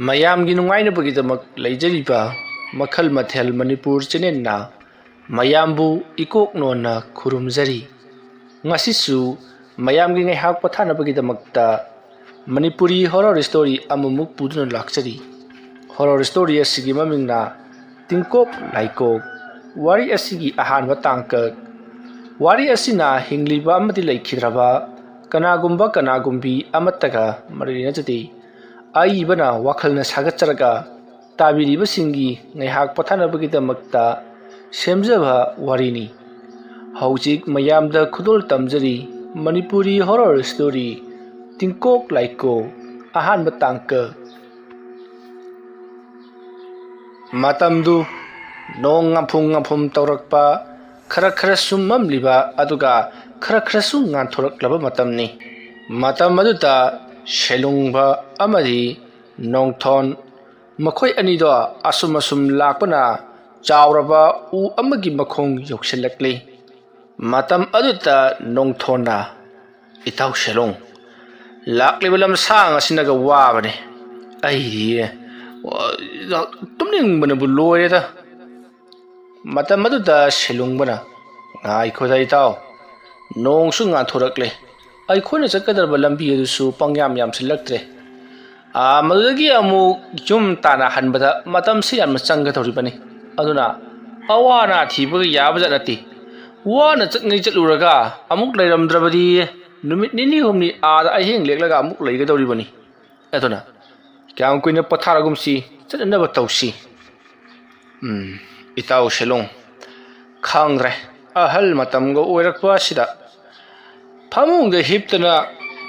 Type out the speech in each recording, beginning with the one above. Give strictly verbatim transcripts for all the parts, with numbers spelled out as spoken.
ꯃꯌꯥꯝꯒꯤ ꯅꯨꯡꯉꯥꯏꯅꯕꯒꯤꯗꯃꯛ ꯂꯩꯖꯔꯤꯕ ꯃꯈꯜ ꯃꯊꯦꯜ ꯃꯅꯤꯄꯨꯔ ꯆꯦꯅꯦꯜꯅ ꯃꯌꯥꯝꯕꯨ ꯏꯀꯣꯛ ꯅꯣꯟꯅ ꯈꯨꯔꯨꯝꯖꯔꯤ꯫ ꯉꯁꯤꯁꯨ ꯃꯌꯥꯝꯒꯤ ꯉꯥꯏꯍꯥꯛ ꯄꯣꯊꯥꯅꯕꯒꯤꯗꯃꯛꯇ ꯃꯅꯤꯄꯨꯔꯤ ꯍꯣꯔꯣꯔ ꯁ꯭ꯇꯣꯔꯤ ꯑꯃꯃꯨꯛ ꯄꯨꯗꯨꯅ ꯂꯥꯛꯆꯔꯤ꯫ ꯍꯣꯔꯣꯔ ꯁ꯭ꯇꯣꯔꯤ ꯑꯁꯤꯒꯤ ꯃꯃꯤꯡꯅ ꯇꯤꯡꯀꯣꯛ ꯂꯥꯏꯀꯣꯛ꯫ ꯋꯥꯔꯤ ꯑꯁꯤꯒꯤ ꯑꯍꯥꯟꯕ ꯇꯥꯡꯀꯛ꯫ ꯋꯥꯔꯤ ꯑꯁꯤꯅ ꯍꯤꯡꯂꯤꯕ ꯑꯃꯗꯤ ꯂꯩꯈꯤꯗ꯭ꯔꯕ ꯀꯅꯥꯒꯨꯝꯕ ꯀꯅꯥꯒꯨꯝꯕꯤ ꯑꯃꯠꯇꯒ ꯃꯔꯤ ꯂꯩꯅꯖꯗꯦ꯫ ꯑꯏꯕꯅ ꯋꯥꯈꯜꯅ ꯁꯥꯒꯠꯆꯔꯒ ꯇꯥꯕꯤꯔꯤꯕꯁꯤꯡꯒꯤ ꯉꯥꯏꯍꯥꯛ ꯄꯣꯊꯥꯅꯕꯒꯤꯗꯃꯛꯇ ꯁꯦꯝꯖꯕ ꯋꯥꯔꯤꯅꯤ꯫ ꯍꯧꯖꯤꯛ ꯃꯌꯥꯝꯗ ꯈꯨꯗꯣꯜ ꯇꯝꯖꯔꯤ ꯃꯅꯤꯄꯨꯔꯤ ꯍꯣꯔꯣꯔ ꯁ꯭ꯇꯣꯔꯤ ꯇꯤꯡꯀꯣꯛ ꯂꯥꯏꯀꯣꯛ ꯑꯍꯥꯟꯕ ꯇꯥꯡꯀꯛ꯫ ꯃꯇꯝꯗꯨ ꯅꯣꯡ ꯉꯝꯐꯨꯝ ꯉꯝꯐꯨꯝ ꯇꯧꯔꯛꯄ, ꯈꯔ ꯈꯔꯁꯨ ꯃꯝꯂꯤꯕ ꯑꯗꯨꯒ ꯈꯔ ꯈꯔꯁꯨ ꯉꯥꯟꯊꯣꯔꯛꯂꯕ ꯃꯇꯝꯅꯤ꯫ ꯃꯇꯝ ꯑꯗꯨꯗ ꯁꯦꯂꯨꯡꯕ ꯑꯃꯗꯤ ꯅꯣꯡꯊꯣꯟ, ꯃꯈꯣꯏ ꯑꯅꯤꯗꯣ ꯑꯁꯨꯝ ꯑꯁꯨꯝ ꯂꯥꯛꯄꯅ ꯆꯥꯎꯔꯕ ꯎ ꯑꯃꯒꯤ ꯃꯈꯣꯡ ꯌꯧꯁꯤꯜꯂꯛꯂꯤ꯫ ꯃꯇꯝ ꯑꯗꯨꯗ ꯅꯣꯡꯊꯣꯟꯅ, "ꯏꯇꯥꯎ ꯁꯦꯂꯣꯡ, ꯂꯥꯛꯂꯤꯕ ꯂꯝꯁꯥꯡ ꯑꯁꯤꯅꯒ ꯋꯥꯕꯅꯤ꯫ ꯑꯩꯗꯤ, ꯑ, ꯇꯨꯝꯅꯤꯡꯕꯅꯕꯨ ꯂꯣꯏꯔꯦꯗ꯫" ꯃꯇꯝ ꯑꯗꯨꯗ ꯁꯦꯂꯨꯡꯕꯅ, "ꯉꯥꯏꯈꯣꯗ ꯏꯇꯥꯎ, ꯅꯣꯡꯁꯨ ꯉꯥꯟꯊꯣꯔꯛꯂꯦ꯫ ꯑꯩꯈꯣꯏꯅ ꯆꯠꯀꯗꯕ ꯂꯝꯕꯤ ꯑꯗꯨꯁꯨ ꯄꯪꯌꯥꯝ ꯌꯥꯝꯁꯤꯜꯂꯛꯇ꯭ꯔꯦ꯫ ꯑꯥ, ꯃꯗꯨꯗꯒꯤ ꯑꯃꯨꯛ ꯌꯨꯝ ꯇꯥꯟꯅ ꯍꯟꯕꯗ ꯃꯇꯝꯁꯤ ꯌꯥꯝꯅ ꯆꯪꯒꯗꯧꯔꯤꯕꯅꯤ꯫ ꯑꯗꯨꯅ ꯑꯋꯥ ꯑꯅꯥ ꯊꯤꯕꯒ ꯌꯥꯕꯖꯥꯠ ꯅꯠꯇꯦ꯫ ꯋꯥꯅ ꯆꯠꯉꯩ ꯆꯠꯂꯨꯔꯒ ꯑꯃꯨꯛ ꯂꯩꯔꯝꯗ꯭ꯔꯕꯗꯤ ꯅꯨꯃꯤꯠ ꯅꯤꯅꯤ ꯍꯨꯝꯅꯤ ꯑꯥꯗ ꯑꯍꯤꯡ ꯂꯦꯛꯂꯒ ꯑꯃꯨꯛ ꯂꯩꯒꯗꯧꯔꯤꯕꯅꯤ꯫ ꯑꯗꯨꯅ ꯀꯌꯥꯝ ꯀꯨꯏꯅ ꯄꯣꯊꯥꯔꯒꯨꯝꯁꯤ, ꯆꯠꯅꯅꯕ ꯇꯧꯁꯤ꯫" "ꯎꯝ, ꯏꯇꯥꯎ ꯁꯦꯂꯣꯡ, ꯈꯪꯗ꯭ꯔꯦ, ꯑꯍꯜ ꯃꯇꯝꯒ ꯑꯣꯏꯔꯛꯄ ꯑꯁꯤꯗ ꯐꯃꯨꯡꯗ ꯍꯤꯞꯇꯅ,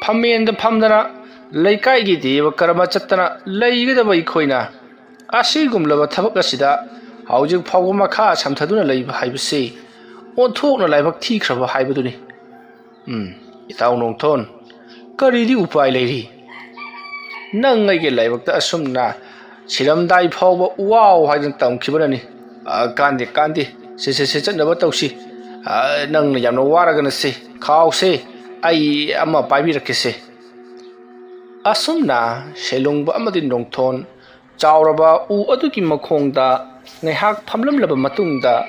ꯐꯝꯃꯦꯟꯗ ꯐꯝꯗꯅ, ꯂꯩꯀꯥꯏꯒꯤ ꯗꯦꯕ ꯀꯔꯃ ꯆꯠꯇꯅ ꯂꯩꯒꯗꯕ ꯑꯩꯈꯣꯏꯅ ꯑꯁꯤꯒꯨꯝꯂꯕ ꯊꯕꯛ ꯑꯁꯤꯗ ꯍꯧꯖꯤꯛ ꯐꯥꯎꯕ ꯃꯈꯥ ꯁꯝꯊꯗꯨꯅ ꯂꯩꯕ ꯍꯥꯏꯕꯁꯤ ꯑꯣꯟꯊꯣꯛꯅ ꯂꯥꯏꯕꯛ ꯊꯤꯈ꯭ꯔꯕ ꯍꯥꯏꯕꯗꯨꯅꯤ꯫ ꯎꯝ, ꯏꯇꯥꯎ ꯅꯣꯡꯊꯣꯟ, ꯀꯔꯤꯗꯤ ꯎꯄꯥꯏ ꯂꯩꯔꯤ? ꯅꯪ ꯑꯩꯒꯤ ꯂꯥꯏꯕꯛꯇ ꯑꯁꯨꯝꯅ ꯁꯤꯔꯝꯗꯥꯏ ꯐꯥꯎꯕ ꯋꯥꯎ ꯍꯥꯏꯗꯨꯅ ꯇꯝꯈꯤꯕꯅꯅꯤ꯫ ꯑ, ꯀꯥꯟꯗꯦ, ꯀꯥꯟꯗꯦ꯫ ꯁꯦ, ꯁꯦ, ꯁꯦ, ꯆꯠꯅꯕ ꯇꯧꯁꯤ꯫ ꯑ, ꯅꯪꯅ ꯌꯥꯝꯅ ꯋꯥꯔꯒꯅ ꯁꯦ, ꯈꯥꯎꯁꯦ, ꯑꯩ ꯑꯃ ꯄꯥꯏꯕꯤꯔꯛꯀꯦꯁꯦ꯫" ꯑꯁꯨꯝꯅ ꯁꯦꯂꯨꯡꯕ ꯑꯃꯗꯤ ꯅꯣꯡꯊꯣꯟ ꯆꯥꯎꯔꯕ ꯎ ꯑꯗꯨꯒꯤ ꯃꯈꯣꯡꯗ ꯉꯥꯏꯍꯥꯛ ꯐꯝꯂꯝꯂꯕ ꯃꯇꯨꯡꯗ,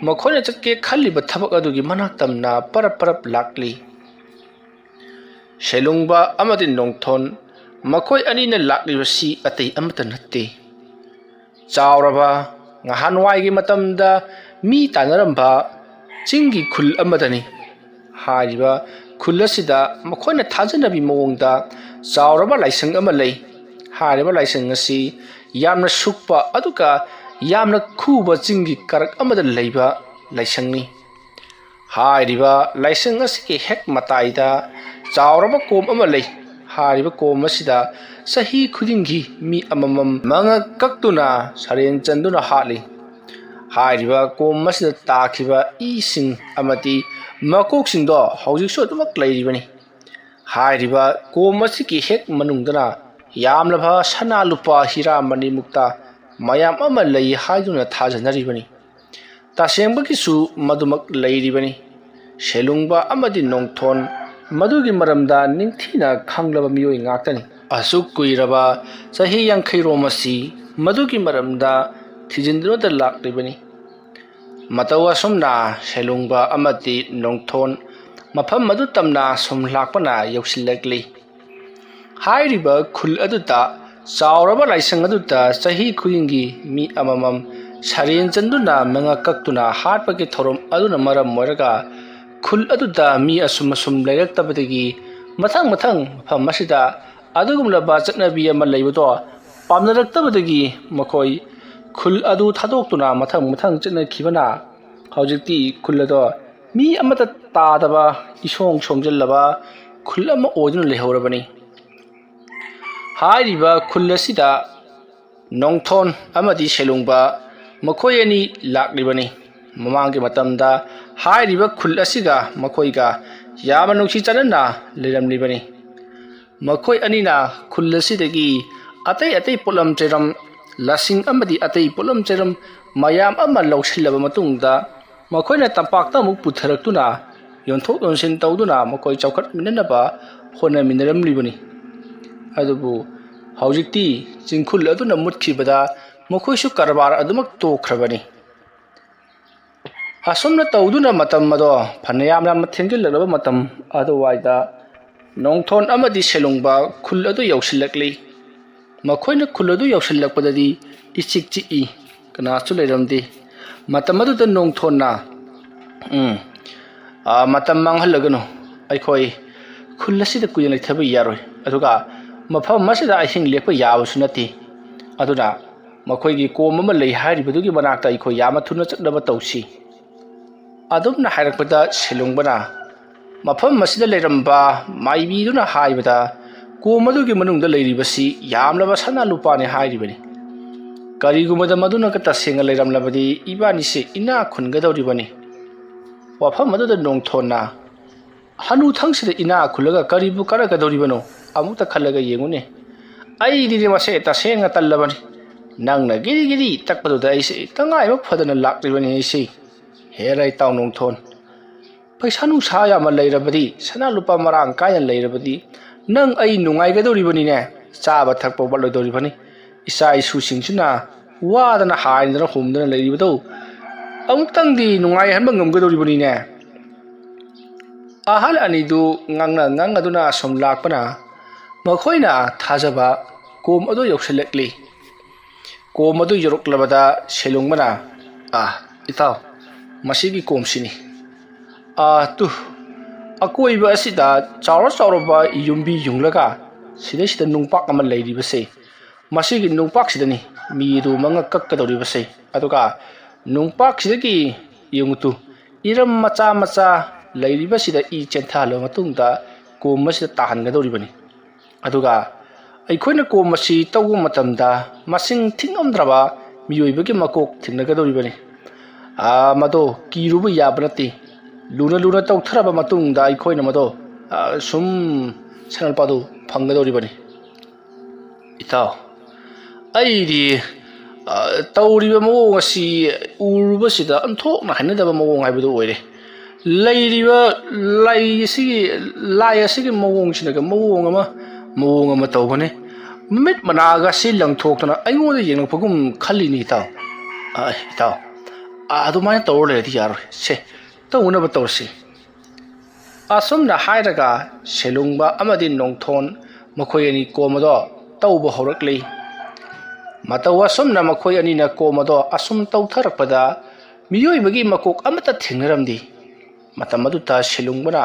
ꯃꯈꯣꯏꯅ ꯆꯠꯀꯦ ꯈꯜꯂꯤꯕ ꯊꯕꯛ ꯑꯗꯨꯒꯤ ꯃꯅꯥꯛ ꯇꯝꯅ ꯄꯔꯞ ꯄꯔꯞ ꯂꯥꯛꯂꯤ꯫ ꯁꯦꯂꯨꯡꯕ ꯑꯃꯗꯤ ꯅꯣꯡꯊꯣꯟ ꯃꯈꯣꯏ ꯑꯅꯤꯅ ꯂꯥꯛꯂꯤꯕꯁꯤ ꯑꯇꯩ ꯑꯃꯠꯇ ꯅꯠꯇꯦ꯫ ꯆꯥꯎꯔꯕ, ꯉꯍꯥꯟꯋꯥꯏꯒꯤ ꯃꯇꯝꯗ ꯃꯤ ꯇꯥꯟꯅꯔꯝꯕ ꯆꯤꯡꯒꯤ ꯈꯨꯜ ꯑꯃꯗꯅꯤ꯫ ꯍꯥꯏꯔꯤꯕ ꯈꯨꯜ ꯑꯁꯤꯗ ꯃꯈꯣꯏꯅ ꯊꯥꯖꯅꯕꯤ ꯃꯑꯣꯡꯗ ꯆꯥꯎꯔꯕ ꯂꯥꯏꯁꯪ ꯑꯃ ꯂꯩ꯫ ꯍꯥꯏꯔꯤꯕ ꯂꯥꯏꯁꯪ ꯑꯁꯤ ꯌꯥꯝꯅ ꯁꯨꯛꯄ ꯑꯗꯨꯒ ꯌꯥꯝꯅ ꯈꯨꯕ ꯆꯤꯡꯒꯤ ꯀꯥꯔꯛ ꯑꯃꯗ ꯂꯩꯕ ꯂꯥꯏꯁꯪꯅꯤ꯫ ꯍꯥꯏꯔꯤꯕ ꯂꯥꯏꯁꯪ ꯑꯁꯤꯒꯤ ꯍꯦꯛ ꯃꯇꯥꯏꯗ ꯆꯥꯎꯔꯕ ꯀꯣꯝ ꯑꯃ ꯂꯩ꯫ ꯍꯥꯏꯔꯤꯕ ꯀꯣꯝ ꯑꯁꯤꯗ ꯆꯍꯤ ꯈꯨꯗꯤꯡꯒꯤ ꯃꯤ ꯑꯃꯃꯝ ꯃꯉꯛ ꯀꯛꯇꯨꯅ ꯁꯔꯦꯟ ꯆꯟꯗꯨꯅ ꯍꯥꯠꯂꯤ꯫ ꯍꯥꯏꯔꯤꯕ ꯀꯣꯝ ꯑꯁꯤꯗ ꯇꯥꯈꯤꯕ ꯏꯁꯤꯡ ꯑꯃꯗꯤ ꯃꯀꯣꯛꯁꯤꯡꯗꯣ ꯍꯧꯖꯤꯛꯁꯨ ꯑꯗꯨꯃꯛ ꯂꯩꯔꯤꯕꯅꯤ꯫ ꯍꯥꯏꯔꯤꯕ ꯀꯣꯝ ꯑꯁꯤꯒꯤ ꯍꯦꯛ ꯃꯅꯨꯡꯗꯅ ꯌꯥꯝꯂꯕ ꯁꯅꯥ ꯂꯨꯄꯥ ꯍꯤꯔꯥ ꯃꯅꯤ ꯃꯨꯛꯇ ꯃꯌꯥꯝ ꯑꯃ ꯂꯩ ꯍꯥꯏꯗꯨꯅ ꯊꯥꯖꯅꯔꯤꯕꯅꯤ꯫ ꯇꯁꯦꯡꯕꯒꯤꯁꯨ ꯃꯗꯨꯃꯛ ꯂꯩꯔꯤꯕꯅꯤ꯫ ꯁꯦꯂꯨꯡꯕ ꯑꯃꯗꯤ ꯅꯣꯡꯊꯣꯟ ꯃꯗꯨꯒꯤ ꯃꯔꯝꯗ ꯅꯤꯡꯊꯤꯅ ꯈꯪꯂꯕ ꯃꯤꯑꯣꯏ ꯉꯥꯛꯇꯅꯤ꯫ ꯑꯁꯨꯛ ꯀꯨꯏꯔꯕ ꯆꯍꯤ ꯌꯥꯡꯈꯩꯔꯣꯝ ꯑꯁꯤ ꯃꯗꯨꯒꯤ ꯃꯔꯝꯗ ꯊꯤꯖꯤꯟꯗꯨꯅꯇ ꯂꯥꯛꯂꯤꯕꯅꯤ꯫ ꯃꯇꯧ ꯑꯁꯨꯝꯅ ꯁꯦꯂꯨꯡꯕ ꯑꯃꯗꯤ ꯅꯣꯡꯊꯣꯟ ꯃꯐꯝ ꯑꯗꯨ ꯇꯝꯅ ꯁꯨꯝ ꯂꯥꯛꯄꯅ ꯌꯧꯁꯤꯜꯂꯛꯂꯤ꯫ ꯍꯥꯏꯔꯤꯕ ꯈꯨꯜ ꯑꯗꯨꯗ ꯆꯥꯎꯔꯕ ꯂꯥꯏꯁꯪ ꯑꯗꯨꯗ ꯆꯍꯤ ꯈꯨꯗꯤꯡꯒꯤ ꯃꯤ ꯑꯃꯃꯝ ꯁꯔꯦꯟ ꯆꯟꯗꯨꯅ ꯃꯉꯛ ꯀꯛꯇꯨꯅ ꯍꯥꯠꯄꯒꯤ ꯊꯧꯔꯝ ꯑꯗꯨꯅ ꯃꯔꯝ ꯑꯣꯏꯔꯒ ꯈꯨꯜ ꯑꯗꯨꯗ ꯃꯤ ꯑꯁꯨꯝ ꯑꯁꯨꯝ ꯂꯩꯔꯛꯇꯕꯗꯒꯤ ꯃꯊꯪ ꯃꯊꯪ ꯃꯐꯝ ꯑꯁꯤꯗ ꯑꯗꯨꯒꯨꯝꯂꯕ ꯆꯠꯅꯕꯤ ꯑꯃ ꯂꯩꯕꯗꯣ ꯄꯥꯝꯅꯔꯛꯇꯕꯗꯒꯤ ꯃꯈꯣꯏ ꯈꯨꯜ ꯑꯗꯨ ꯊꯥꯗꯣꯛꯇꯨꯅ ꯃꯊꯪ ꯃꯊꯪ ꯆꯠꯅꯈꯤꯕꯅ ꯍꯧꯖꯤꯛꯇꯤ ꯈꯨꯜ ꯑꯗꯣ ꯃꯤ ꯑꯃꯠꯇ ꯇꯥꯗꯕ, ꯏꯁꯣꯡ ꯁꯣꯡꯖꯤꯜꯂꯕ ꯈꯨꯜ ꯑꯃ ꯑꯣꯏꯗꯨꯅ ꯂꯩꯍꯧꯔꯕꯅꯤ꯫ ꯍꯥꯏꯔꯤꯕ ꯈꯨꯜ ꯑꯁꯤꯗ ꯅꯣꯡꯊꯣꯟ ꯑꯃꯗꯤ ꯁꯦꯂꯨꯡꯕ ꯃꯈꯣꯏ ꯑꯅꯤ ꯂꯥꯛꯂꯤꯕꯅꯤ꯫ ꯃꯃꯥꯡꯒꯤ ꯃꯇꯝꯗ ꯍꯥꯏꯔꯤꯕ ꯈꯨꯜ ꯑꯁꯤꯒ ꯃꯈꯣꯏꯒ ꯌꯥꯝꯅ ꯅꯨꯡꯁꯤ ꯆꯥꯟꯅꯅ ꯂꯩꯔꯝꯂꯤꯕꯅꯤ꯫ ꯃꯈꯣꯏ ꯑꯅꯤꯅ ꯈꯨꯜ ꯑꯁꯤꯗꯒꯤ ꯑꯇꯩ ꯑꯇꯩ ꯄꯣꯠꯂꯝ ꯆꯩꯔꯝ, ꯂꯁꯤꯡ ꯑꯃꯗꯤ ꯑꯇꯩ ꯄꯣꯠꯂꯝ ꯆꯩꯔꯝ ꯃꯌꯥꯝ ꯑꯃ ꯂꯧꯁꯤꯜꯂꯕ ꯃꯇꯨꯡꯗ, ꯃꯈꯣꯏꯅ ꯇꯝꯄꯥꯛꯇ ꯑꯃꯨꯛ ꯄꯨꯊꯔꯛꯇꯨꯅ ꯌꯣꯟꯊꯣꯛ ꯌꯣꯟꯁꯤꯟ ꯇꯧꯗꯨꯅ ꯃꯈꯣꯏ ꯆꯥꯎꯈꯠꯃꯤꯟꯅꯅꯕ ꯍꯣꯠꯅꯃꯤꯟꯅꯔꯝꯂꯤꯕꯅꯤ꯫ ꯑꯗꯨꯕꯨ ꯍꯧꯖꯤꯛꯇꯤ ꯆꯤꯡꯈꯨꯜ ꯑꯗꯨꯅ ꯃꯨꯠꯈꯤꯕꯗ ꯃꯈꯣꯏꯁꯨ ꯀꯔꯕꯥꯔ ꯑꯗꯨꯃꯛ ꯇꯣꯛꯈ꯭ꯔꯕꯅꯤ꯫ ꯑꯁꯨꯝꯅ ꯇꯧꯗꯨꯅ ꯃꯇꯝ ꯑꯗꯣ ꯐꯅꯌꯥꯝ ꯌꯥꯝꯅ ꯊꯦꯡꯖꯤꯜꯂꯛꯂꯕ ꯃꯇꯝ ꯑꯗꯨꯋꯥꯏꯗ ꯅꯣꯡꯊꯣꯟ ꯑꯃꯗꯤ ꯁꯦꯂꯨꯡꯕ ꯈꯨꯜ ꯑꯗꯨ ꯌꯧꯁꯤꯜꯂꯛꯂꯤ꯫ ꯃꯈꯣꯏꯅ ꯈꯨꯜ ꯑꯗꯨ ꯌꯧꯁꯤꯜꯂꯛꯄꯗꯗꯤ ꯏꯆꯤꯛ ꯆꯤꯛꯏ꯫ ꯀꯅꯥꯁꯨ ꯂꯩꯔꯝꯗꯦ꯫ ꯃꯇꯝ ꯑꯗꯨꯗ ꯅꯣꯡꯊꯣꯟꯅ, "ꯎꯝ, ꯑꯥ, ꯃꯇꯝ ꯃꯥꯡꯍꯜꯂꯒꯅꯨ꯫ ꯑꯩꯈꯣꯏ ꯈꯨꯜ ꯑꯁꯤꯗ ꯀꯨꯏꯅ ꯂꯩꯊꯕ ꯌꯥꯔꯣꯏ꯫ ꯑꯗꯨꯒ ꯃꯐꯝ ꯑꯁꯤꯗ ꯑꯍꯤꯡ ꯂꯦꯛꯄ ꯌꯥꯕꯁꯨ ꯅꯠꯇꯦ꯫ ꯑꯗꯨꯅ ꯃꯈꯣꯏꯒꯤ ꯀꯣꯝ ꯑꯃ ꯂꯩ ꯍꯥꯏꯔꯤꯕꯗꯨꯒꯤ ꯃꯅꯥꯛꯇ ꯑꯩꯈꯣꯏ ꯌꯥꯝꯅ ꯊꯨꯅ ꯆꯠꯅꯕ ꯇꯧꯁꯤ"꯫ ꯑꯗꯨꯝꯅ ꯍꯥꯏꯔꯛꯄꯗ ꯁꯦꯂꯨꯡꯕꯅ ꯃꯐꯝ ꯑꯁꯤꯗ ꯂꯩꯔꯝꯕ ꯃꯥꯏꯕꯤꯗꯨꯅ ꯍꯥꯏꯕꯗ, "ꯀꯣꯝ ꯑꯗꯨꯒꯤ ꯃꯅꯨꯡꯗ ꯂꯩꯔꯤꯕꯁꯤ ꯌꯥꯝꯂꯕ ꯁꯅꯥ ꯂꯨꯄꯥꯅꯤ" ꯍꯥꯏꯔꯤꯕꯅꯤ꯫ "ꯀꯔꯤꯒꯨꯝꯕꯗ ꯃꯗꯨꯅ ꯇꯁꯦꯡꯅ ꯂꯩꯔꯝꯂꯕꯗꯤ ꯏꯕꯥꯅꯤꯁꯦ ꯏꯅꯥꯛ ꯈꯨꯟꯒꯗꯧꯔꯤꯕꯅꯤ"꯫ ꯋꯥꯐꯝ ꯑꯗꯨꯗ ꯅꯣꯡꯊꯣꯟꯅ, "ꯍꯅꯨꯊꯪꯁꯤꯗ ꯏꯅꯥꯛ ꯈꯨꯜꯂꯒ ꯀꯔꯤꯕꯨ ꯀꯥꯟꯅꯒꯗꯧꯔꯤꯕꯅꯣ? ꯑꯃꯨꯛꯇ ꯈꯜꯂꯒ ꯌꯦꯡꯉꯨꯅꯦ꯫ ꯑꯩꯗꯤꯅꯦ ꯃꯁꯦ ꯇꯁꯦꯡꯅ ꯇꯜꯂꯕꯅꯤ꯫ ꯅꯪꯅ ꯒꯤꯔꯤ ꯒꯤꯔꯤ ꯇꯛꯄꯗꯨꯗ ꯑꯩꯁꯦ ꯇꯉꯥꯏꯕ ꯐꯗꯅ ꯂꯥꯛꯂꯤꯕꯅꯤ ꯑꯩꯁꯦ꯫ ꯍꯦꯔꯥ ꯏꯇꯥꯎ ꯅꯣꯡꯊꯣꯟ, ꯄꯩꯁꯥ ꯅꯨꯡꯁꯥ ꯌꯥꯝꯅ ꯂꯩꯔꯕꯗꯤ, ꯁꯅꯥ ꯂꯨꯄꯥ ꯃꯔꯥꯡ ꯀꯥꯏꯅ ꯂꯩꯔꯕꯗꯤ, ꯅꯪ ꯑꯩ ꯅꯨꯡꯉꯥꯏꯒꯗꯧꯔꯤꯕꯅꯤꯅꯦ꯫ ꯆꯥꯕ ꯊꯛꯄ ꯋꯥꯠꯂꯣꯏꯗꯧꯔꯤꯕꯅꯤ꯫ ꯏꯆꯥ ꯏꯁꯨꯁꯤꯡꯁꯤꯅ ꯋꯥꯗꯅ ꯍꯥꯏꯗꯅ ꯍꯨꯝꯗꯅ ꯂꯩꯔꯤꯕꯗꯣ ꯑꯃꯨꯛꯇꯪꯗꯤ ꯅꯨꯡꯉꯥꯏꯍꯟꯕ ꯉꯝꯒꯗꯧꯔꯤꯕꯅꯤꯅꯦ"꯫ ꯑꯍꯜ ꯑꯅꯤꯗꯨ ꯉꯥꯡꯅ ꯉꯥꯡꯅꯗꯨꯅ ꯑꯁꯨꯝ ꯂꯥꯛꯄꯅ ꯃꯈꯣꯏꯅ ꯊꯥꯖꯕ ꯀꯣꯝ ꯑꯗꯨ ꯌꯧꯁꯤꯜꯂꯛꯂꯤ꯫ ꯀꯣꯝ ꯑꯗꯨ ꯌꯧꯔꯛꯂꯕꯗ ꯁꯦꯂꯨꯡꯕꯅ, "ꯑꯥ, ꯏꯇꯥꯎ, ꯃꯁꯤꯒꯤ ꯀꯣꯝꯁꯤꯅꯤ꯫ ꯑꯥ, ꯇꯨ, ꯑꯀꯣꯏꯕ ꯑꯁꯤꯗ ꯆꯥꯎꯔ ꯆꯥꯎꯔꯕ ꯌꯨꯝꯕꯤ ꯌꯨꯡꯂꯒ ꯁꯤꯗꯩꯁꯤꯗ ꯅꯨꯡꯄꯥꯛ ꯑꯃ ꯂꯩꯔꯤꯕꯁꯦ, ꯃꯁꯤꯒꯤ ꯅꯨꯡꯄꯥꯛꯁꯤꯗꯅꯤ ꯃꯤꯗꯨ ꯃꯉꯛ ꯀꯛꯀꯗꯧꯔꯤꯕꯁꯦ꯫ ꯑꯗꯨꯒ ꯅꯨꯡꯄꯥꯛꯁꯤꯗꯒꯤ ꯌꯦꯡꯉꯨ ꯇꯨ, ꯏꯔꯝ ꯃꯆꯥ ꯃꯆꯥ ꯂꯩꯔꯤꯕꯁꯤꯗ ꯏ ꯆꯦꯟꯊꯍꯜꯂꯕ ꯃꯇꯨꯡꯗ ꯀꯣꯝ ꯑꯁꯤꯗ ꯇꯥꯍꯟꯒꯗꯧꯔꯤꯕꯅꯤ꯫ ꯑꯗꯨꯒ ꯑꯩꯈꯣꯏꯅ ꯀꯣꯝ ꯑꯁꯤ ꯇꯧꯕ ꯃꯇꯝꯗ ꯃꯁꯤꯡ ꯊꯤꯉꯝꯗ꯭ꯔꯕ ꯃꯤꯑꯣꯏꯕꯒꯤ ꯃꯀꯣꯛ ꯊꯦꯡꯅꯒꯗꯧꯔꯤꯕꯅꯤ꯫ ꯑꯥ, ꯃꯗꯣ ꯀꯤꯔꯨꯕ ꯌꯥꯕ ꯅꯠꯇꯦ꯫ ꯂꯨꯅ ꯂꯨꯅ ꯇꯧꯊꯔꯕ ꯃꯇꯨꯡꯗ ꯑꯩꯈꯣꯏꯅ ꯃꯗꯣ, ꯑꯥ, ꯁꯨꯝ ꯁꯅꯥ ꯂꯨꯄꯥꯗꯨ ꯐꯪꯒꯗꯧꯔꯤꯕꯅꯤ"꯫ ꯏꯇꯥꯎ, ꯑꯩꯗꯤ, ꯑ, ꯇꯧꯔꯤꯕ ꯃꯑꯣꯡ ꯑꯁꯤ ꯎꯔꯨꯕꯁꯤꯗ ꯑꯣꯟꯊꯣꯛꯅ ꯍꯩꯅꯗꯕ ꯃꯑꯣꯡ ꯍꯥꯏꯕꯗꯨ ꯑꯣꯏꯔꯦ꯫ ꯂꯩꯔꯤꯕ ꯂꯥꯏ ꯑꯁꯤꯒꯤ, ꯂꯥꯏ ꯑꯁꯤꯒꯤ ꯃꯑꯣꯡꯁꯤꯅꯒ ꯃꯑꯣꯡ ꯑꯃ, ꯃꯑꯣꯡ ꯑꯃ ꯇꯧꯕꯅꯤ꯫ ꯃꯃꯤꯠ ꯃꯅꯥꯒꯁꯤ ꯂꯪꯊꯣꯛꯇꯅ ꯑꯩꯉꯣꯟꯗ ꯌꯦꯡꯂꯛꯄꯒꯨꯝ ꯈꯜꯂꯤꯅꯤ ꯏꯇꯥꯎ꯫ ꯑ, ꯏꯇꯥꯎ, ꯑ, ꯑꯗꯨꯃꯥꯏꯅ ꯇꯧꯔ ꯂꯩꯔꯗꯤ ꯌꯥꯔꯣꯏ꯫ ꯁꯦ, ꯇꯧꯅꯕ ꯇꯧꯔꯁꯤ꯫ ꯑꯁꯨꯝꯅ ꯍꯥꯏꯔꯒ ꯁꯦꯂꯨꯡꯕ ꯑꯃꯗꯤ ꯅꯣꯡꯊꯣꯟ ꯃꯈꯣꯏ ꯑꯅꯤ ꯀꯣꯝꯕꯗꯣ ꯇꯧꯕ ꯍꯧꯔꯛꯂꯤ꯫ ꯃꯇꯧ ꯑꯁꯨꯝꯅ ꯃꯈꯣꯏ ꯑꯅꯤꯅ ꯀꯣꯝꯕꯗꯣ ꯑꯁꯨꯝ ꯇꯧꯊꯔꯛꯄꯗ ꯃꯤꯑꯣꯏꯕꯒꯤ ꯃꯀꯣꯛ ꯑꯃꯠꯇ ꯊꯦꯡꯅꯔꯝꯗꯦ꯫ ꯃꯇꯝ ꯑꯗꯨꯗ ꯁꯦꯂꯨꯡꯕꯅ,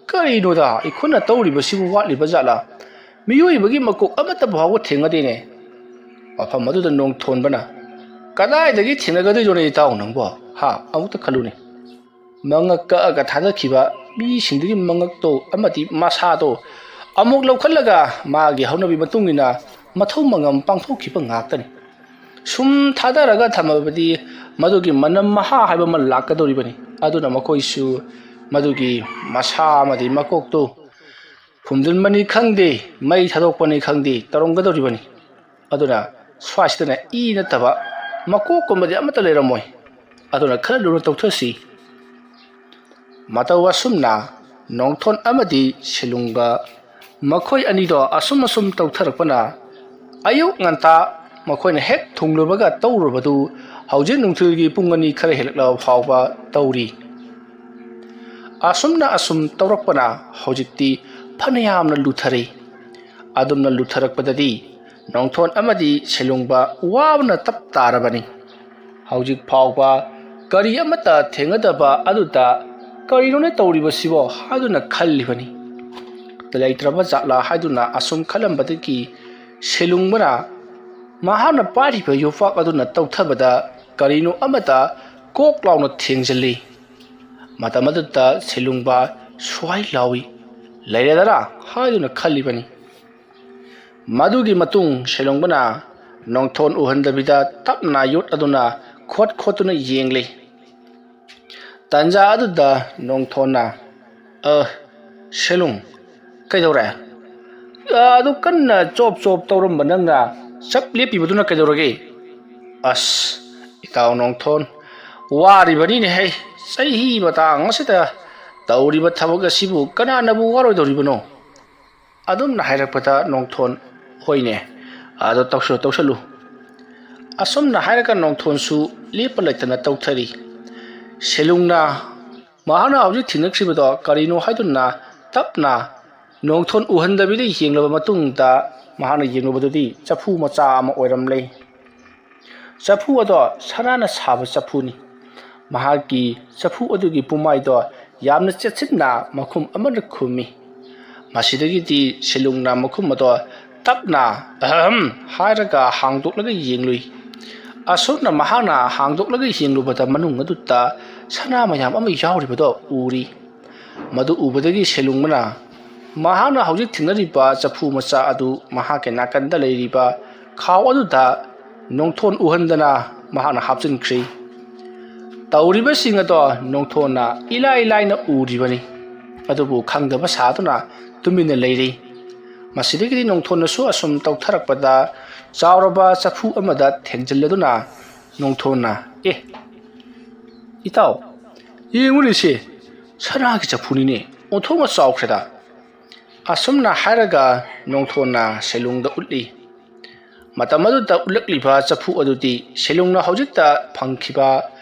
"ꯀꯔꯤꯅꯣꯗ, ꯑꯩꯈꯣꯏꯅ ꯇꯧꯔꯤꯕꯁꯤꯕꯨ ꯋꯥꯠꯂꯤꯕ ꯖꯥꯠꯂꯥ? ꯃꯤꯑꯣꯏꯕꯒꯤ ꯃꯀꯣꯛ ꯑꯃꯠꯇ ꯐꯥꯎꯕ ꯊꯦꯡꯅꯗꯦꯅꯦ"꯫ ꯃꯐꯝ ꯑꯗꯨꯗ ꯅꯣꯡꯊꯣꯟꯕꯅ, "ꯀꯗꯥꯏꯗꯒꯤ ꯊꯦꯡꯅꯒꯗꯣꯏꯅꯣꯅꯦ ꯏꯇꯥꯎ ꯅꯪꯕꯣ? ꯍꯥ, ꯑꯃꯨꯛꯇ ꯈꯜꯂꯨꯅꯦ꯫ ꯃꯉꯛ ꯀꯛꯑꯒ ꯊꯥꯗꯈꯤꯕ ꯃꯤꯁꯤꯡꯗꯨꯒꯤ ꯃꯉꯛꯇꯣ ꯑꯃꯗꯤ ꯃꯁꯥꯗꯣ ꯑꯃꯨꯛ ꯂꯧꯈꯠꯂꯒ ꯃꯥꯒꯤ ꯍꯧꯅꯕꯤ ꯃꯇꯨꯡ ꯏꯟꯅ ꯃꯊꯧ ꯃꯉꯝ ꯄꯥꯡꯊꯣꯛꯈꯤꯕ ꯉꯥꯛꯇꯅꯤ꯫ ꯁꯨꯝ ꯊꯥꯗꯔꯒ ꯊꯝꯃꯕꯗꯤ ꯃꯗꯨꯒꯤ ꯃꯅꯝ ꯃꯍꯥ ꯍꯥꯏꯕ ꯑꯃ ꯂꯥꯛꯀꯗꯧꯔꯤꯕꯅꯤ꯫ ꯑꯗꯨꯅ ꯃꯈꯣꯏꯁꯨ ꯃꯗꯨꯒꯤ ꯃꯁꯥ ꯑꯃꯗꯤ ꯃꯀꯣꯛꯇꯨ ꯐꯨꯝꯖꯤꯟꯕꯅꯤ ꯈꯪꯗꯦ, ꯃꯩ ꯊꯥꯗꯣꯛꯄꯅꯤ ꯈꯪꯗꯦ, ꯇꯧꯔꯝꯒꯗꯧꯔꯤꯕꯅꯤ꯫ ꯑꯗꯨꯅ ꯁ꯭ꯋꯥꯏꯁꯤꯗꯅ ꯏ ꯅꯠꯇꯕ ꯃꯀꯣꯛꯀꯨꯝꯕꯗꯤ ꯑꯃꯠꯇ ꯂꯩꯔꯝꯃꯣꯏ꯫ ꯑꯗꯨꯅ ꯈꯔ ꯂꯨꯅ ꯇꯧꯊꯣꯛꯁꯤ"꯫ ꯃꯇꯧ ꯑꯁꯨꯝꯅ ꯅꯣꯡꯊꯣꯟ ꯑꯃꯗꯤ ꯁꯦꯂꯨꯡꯕ ꯃꯈꯣꯏ ꯑꯅꯤꯗꯣ ꯑꯁꯨꯝ ꯑꯁꯨꯝ ꯇꯧꯊꯔꯛꯄꯅ ꯑꯌꯨꯛ ꯉꯟꯇꯥ ꯃꯈꯣꯏꯅ ꯍꯦꯛ ꯊꯨꯡꯂꯨꯕꯒ ꯇꯧꯔꯨꯕꯗꯨ ꯍꯧꯖꯤꯛ ꯅꯨꯡꯊꯤꯜꯒꯤ ꯄꯨꯡ ꯑꯅꯤ ꯈꯔ ꯍꯦꯜꯂꯛꯂꯕ ꯐꯥꯎꯕ ꯇꯧꯔꯤ꯫ ꯑꯁꯨꯝꯅ ꯑꯁꯨꯝ ꯇꯧꯔꯛꯄꯅ ꯍꯧꯖꯤꯛꯇꯤ ꯐꯅꯌꯥꯝꯅ ꯂꯨꯊꯔꯦ꯫ ꯑꯗꯨꯝꯅ ꯂꯨꯊꯔꯛꯄꯗꯗꯤ ꯅꯣꯡꯊꯣꯟ ꯑꯃꯗꯤ ꯁꯦꯂꯨꯡꯕ ꯋꯥꯕꯅ ꯇꯞ ꯇꯥꯔꯕꯅꯤ꯫ ꯍꯧꯖꯤꯛ ꯐꯥꯎꯕ ꯀꯔꯤ ꯑꯃꯠꯇ ꯊꯦꯡꯅꯗꯕ ꯑꯗꯨꯗ "ꯀꯔꯤꯅꯣꯅꯦ ꯇꯧꯔꯤꯕꯁꯤꯕꯣ?" ꯍꯥꯏꯗꯨꯅ ꯈꯜꯂꯤꯕꯅꯤ꯫ ꯂꯩꯇ꯭ꯔꯕ ꯖꯥꯠꯂꯥ ꯍꯥꯏꯗꯨꯅ ꯑꯁꯨꯝ ꯈꯜꯂꯝꯕꯗꯒꯤ ꯁꯦꯂꯨꯡꯕꯅ ꯃꯍꯥꯛꯅ ꯄꯥꯏꯔꯤꯕ ꯌꯣꯄꯥꯛ ꯑꯗꯨꯅ ꯇꯧꯊꯕꯗ ꯀꯔꯤꯅꯣ ꯑꯃꯠꯇ ꯀꯣꯛ ꯂꯥꯎꯅ ꯊꯦꯡꯖꯤꯜꯂꯤ꯫ ꯃꯇꯝ ꯑꯗꯨꯗ ꯁꯦꯂꯨꯡꯕ ꯁ꯭ꯋꯥꯏ ꯂꯥꯎꯏ, "ꯂꯩꯔꯦꯗꯅ" ꯍꯥꯏꯗꯨꯅ ꯈꯜꯂꯤꯕꯅꯤ꯫ ꯃꯗꯨꯒꯤ ꯃꯇꯨꯡ ꯁꯦꯂꯨꯡꯕꯅ ꯅꯣꯡꯊꯣꯟ ꯎꯍꯟꯗꯕꯤꯗ ꯇꯞꯅ ꯌꯣꯠ ꯑꯗꯨꯅ ꯈꯣꯠ ꯈꯣꯠꯇꯨꯅ ꯌꯦꯡꯂꯤ꯫ ꯇꯟꯖꯥ ꯑꯗꯨꯗ ꯅꯣꯡꯊꯣꯟꯅ, "ꯑ, ꯁꯦꯂꯨꯡ, ꯀꯩꯗꯧꯔꯦ? ꯑ, ꯑꯗꯨ ꯀꯟꯅ ꯆꯣꯞ ꯆꯣꯞ ꯇꯧꯔꯝꯕ ꯅꯪꯅ ꯆꯞ ꯂꯦꯞꯄꯤꯕꯗꯨꯅ ꯀꯩꯗꯧꯔꯒꯦ?" "ꯑꯁ, ꯏꯇꯥꯎ ꯅꯣꯡꯊꯣꯟ, ꯋꯥꯔꯤꯕꯅꯤꯅꯦꯍꯦ꯫ ꯆꯍꯤ ꯃꯇꯥꯡ ꯑꯁꯤꯗ ꯇꯧꯔꯤꯕ ꯊꯕꯛ ꯑꯁꯤꯕꯨ ꯀꯅꯥꯅꯕꯨ ꯋꯥꯔꯣꯏꯗꯧꯔꯤꯕꯅꯣ?" ꯑꯗꯨꯝꯅ ꯍꯥꯏꯔꯛꯄꯗ ꯅꯣꯡꯊꯣꯟ, "ꯍꯣꯏꯅꯦ, ꯑꯗꯣ ꯇꯧꯁꯜꯂꯨ, ꯇꯧꯁꯜꯂꯨ"꯫ ꯑꯁꯨꯝꯅ ꯍꯥꯏꯔꯒ ꯅꯣꯡꯊꯣꯟꯁꯨ ꯂꯦꯞꯄ ꯂꯩꯇꯅ ꯇꯧꯊꯔꯤ꯫ ꯁꯦꯂꯨꯡꯅ ꯃꯍꯥꯛꯅ ꯍꯧꯖꯤꯛ ꯊꯦꯡꯅꯈ꯭ꯔꯤꯕꯗꯣ ꯀꯔꯤꯅꯣ ꯍꯥꯏꯗꯨꯅ ꯇꯞꯅ ꯅꯣꯡꯊꯣꯟ ꯎꯍꯟꯗꯕꯤꯗ ꯌꯦꯡꯂꯕ ꯃꯇꯨꯡꯗ ꯃꯍꯥꯛꯅ ꯌꯦꯡꯂꯨꯕꯗꯨꯗꯤ ꯆꯐꯨ ꯃꯆꯥ ꯑꯃ ꯑꯣꯏꯔꯝꯂꯦ꯫ ꯆꯐꯨ ꯑꯗꯣ ꯁꯅꯥꯅ ꯁꯥꯕ ꯆꯐꯨꯅꯤ꯫ ꯃꯍꯥꯛꯀꯤ ꯆꯐꯨ ꯑꯗꯨꯒꯤ ꯄꯨꯃꯥꯏꯗꯣ ꯌꯥꯝꯅ ꯆꯦꯠꯁꯤꯟꯅ ꯃꯈꯨꯝ ꯑꯃꯅ ꯈꯨꯝꯃꯤ꯫ ꯃꯁꯤꯗꯒꯤꯗꯤ ꯁꯦꯂꯨꯡꯅ ꯃꯈꯨꯝ ꯑꯗꯣ ꯇꯞꯅ "ꯑꯍꯝ" ꯍꯥꯏꯔꯒ ꯍꯥꯡꯗꯣꯛꯂꯒ ꯌꯦꯡꯂꯨꯏ꯫ ꯑꯁꯨꯝꯅ ꯃꯍꯥꯛꯅ ꯍꯥꯡꯗꯣꯛꯂꯒ ꯌꯦꯡꯂꯨꯕꯗ ꯃꯅꯨꯡ ꯑꯗꯨꯗ ꯁꯅꯥ ꯃꯌꯥꯝ ꯑꯃ ꯌꯥꯎꯔꯤꯕꯗꯣ ꯎꯔꯤ꯫ ꯃꯗꯨ ꯎꯕꯗꯒꯤ ꯁꯦꯂꯨꯡꯕꯅ ꯃꯍꯥꯛꯅ ꯍꯧꯖꯤꯛ ꯊꯦꯡꯅꯔꯤꯕ ꯆꯐꯨ ꯃꯆꯥ ꯑꯗꯨ ꯃꯍꯥꯛꯀꯤ ꯅꯥꯀꯟꯗ ꯂꯩꯔꯤꯕ ꯈꯥꯎ ꯑꯗꯨꯗ ꯅꯣꯡꯊꯣꯟ ꯎꯍꯟꯗꯅ ꯃꯍꯥꯛꯅ ꯍꯥꯞꯆꯤꯟꯈ꯭ꯔꯤ꯫ ꯇꯧꯔꯤꯕꯁꯤꯡ ꯑꯗꯣ ꯅꯣꯡꯊꯣꯟꯅ ꯏꯂꯥꯏ ꯂꯥꯏꯅ ꯎꯔꯤꯕꯅꯤ, ꯑꯗꯨꯕꯨ ꯈꯪꯗꯕ ꯁꯥꯗꯨꯅ ꯇꯨꯃꯤꯟꯅ ꯂꯩꯔꯤ꯫ ꯃꯁꯤꯗꯒꯤꯗꯤ ꯅꯣꯡꯊꯣꯟꯅꯁꯨ ꯑꯁꯨꯝ ꯇꯧꯊꯔꯛꯄꯗ ꯆꯥꯎꯔꯕ ꯆꯐꯨ ꯑꯃꯗ ꯊꯦꯡꯖꯤꯜꯂꯗꯨꯅ ꯅꯣꯡꯊꯣꯟꯅ, "ꯑꯦ, ꯏꯇꯥꯎ, ꯌꯦꯡꯉꯨꯅꯦ, ꯁꯤ ꯁꯅꯥꯒꯤ ꯆꯐꯨꯅꯤꯅꯦ, ꯑꯣꯟꯊꯣꯛꯅ ꯆꯥꯎꯈ꯭ꯔꯦꯗ"꯫ ꯑꯁꯨꯝꯅ ꯍꯥꯏꯔꯒ ꯅꯣꯡꯊꯣꯟꯅ ꯁꯦꯂꯨꯡꯗ ꯎꯠꯂꯤ꯫ ꯃꯇꯝ ꯑꯗꯨꯗ ꯎꯠꯂꯛꯂꯤꯕ ꯆꯐꯨ ꯑꯗꯨꯗꯤ ꯁꯦꯂꯨꯡꯅ ꯍꯧꯖꯤꯛꯇ ꯐꯪꯈꯤꯕ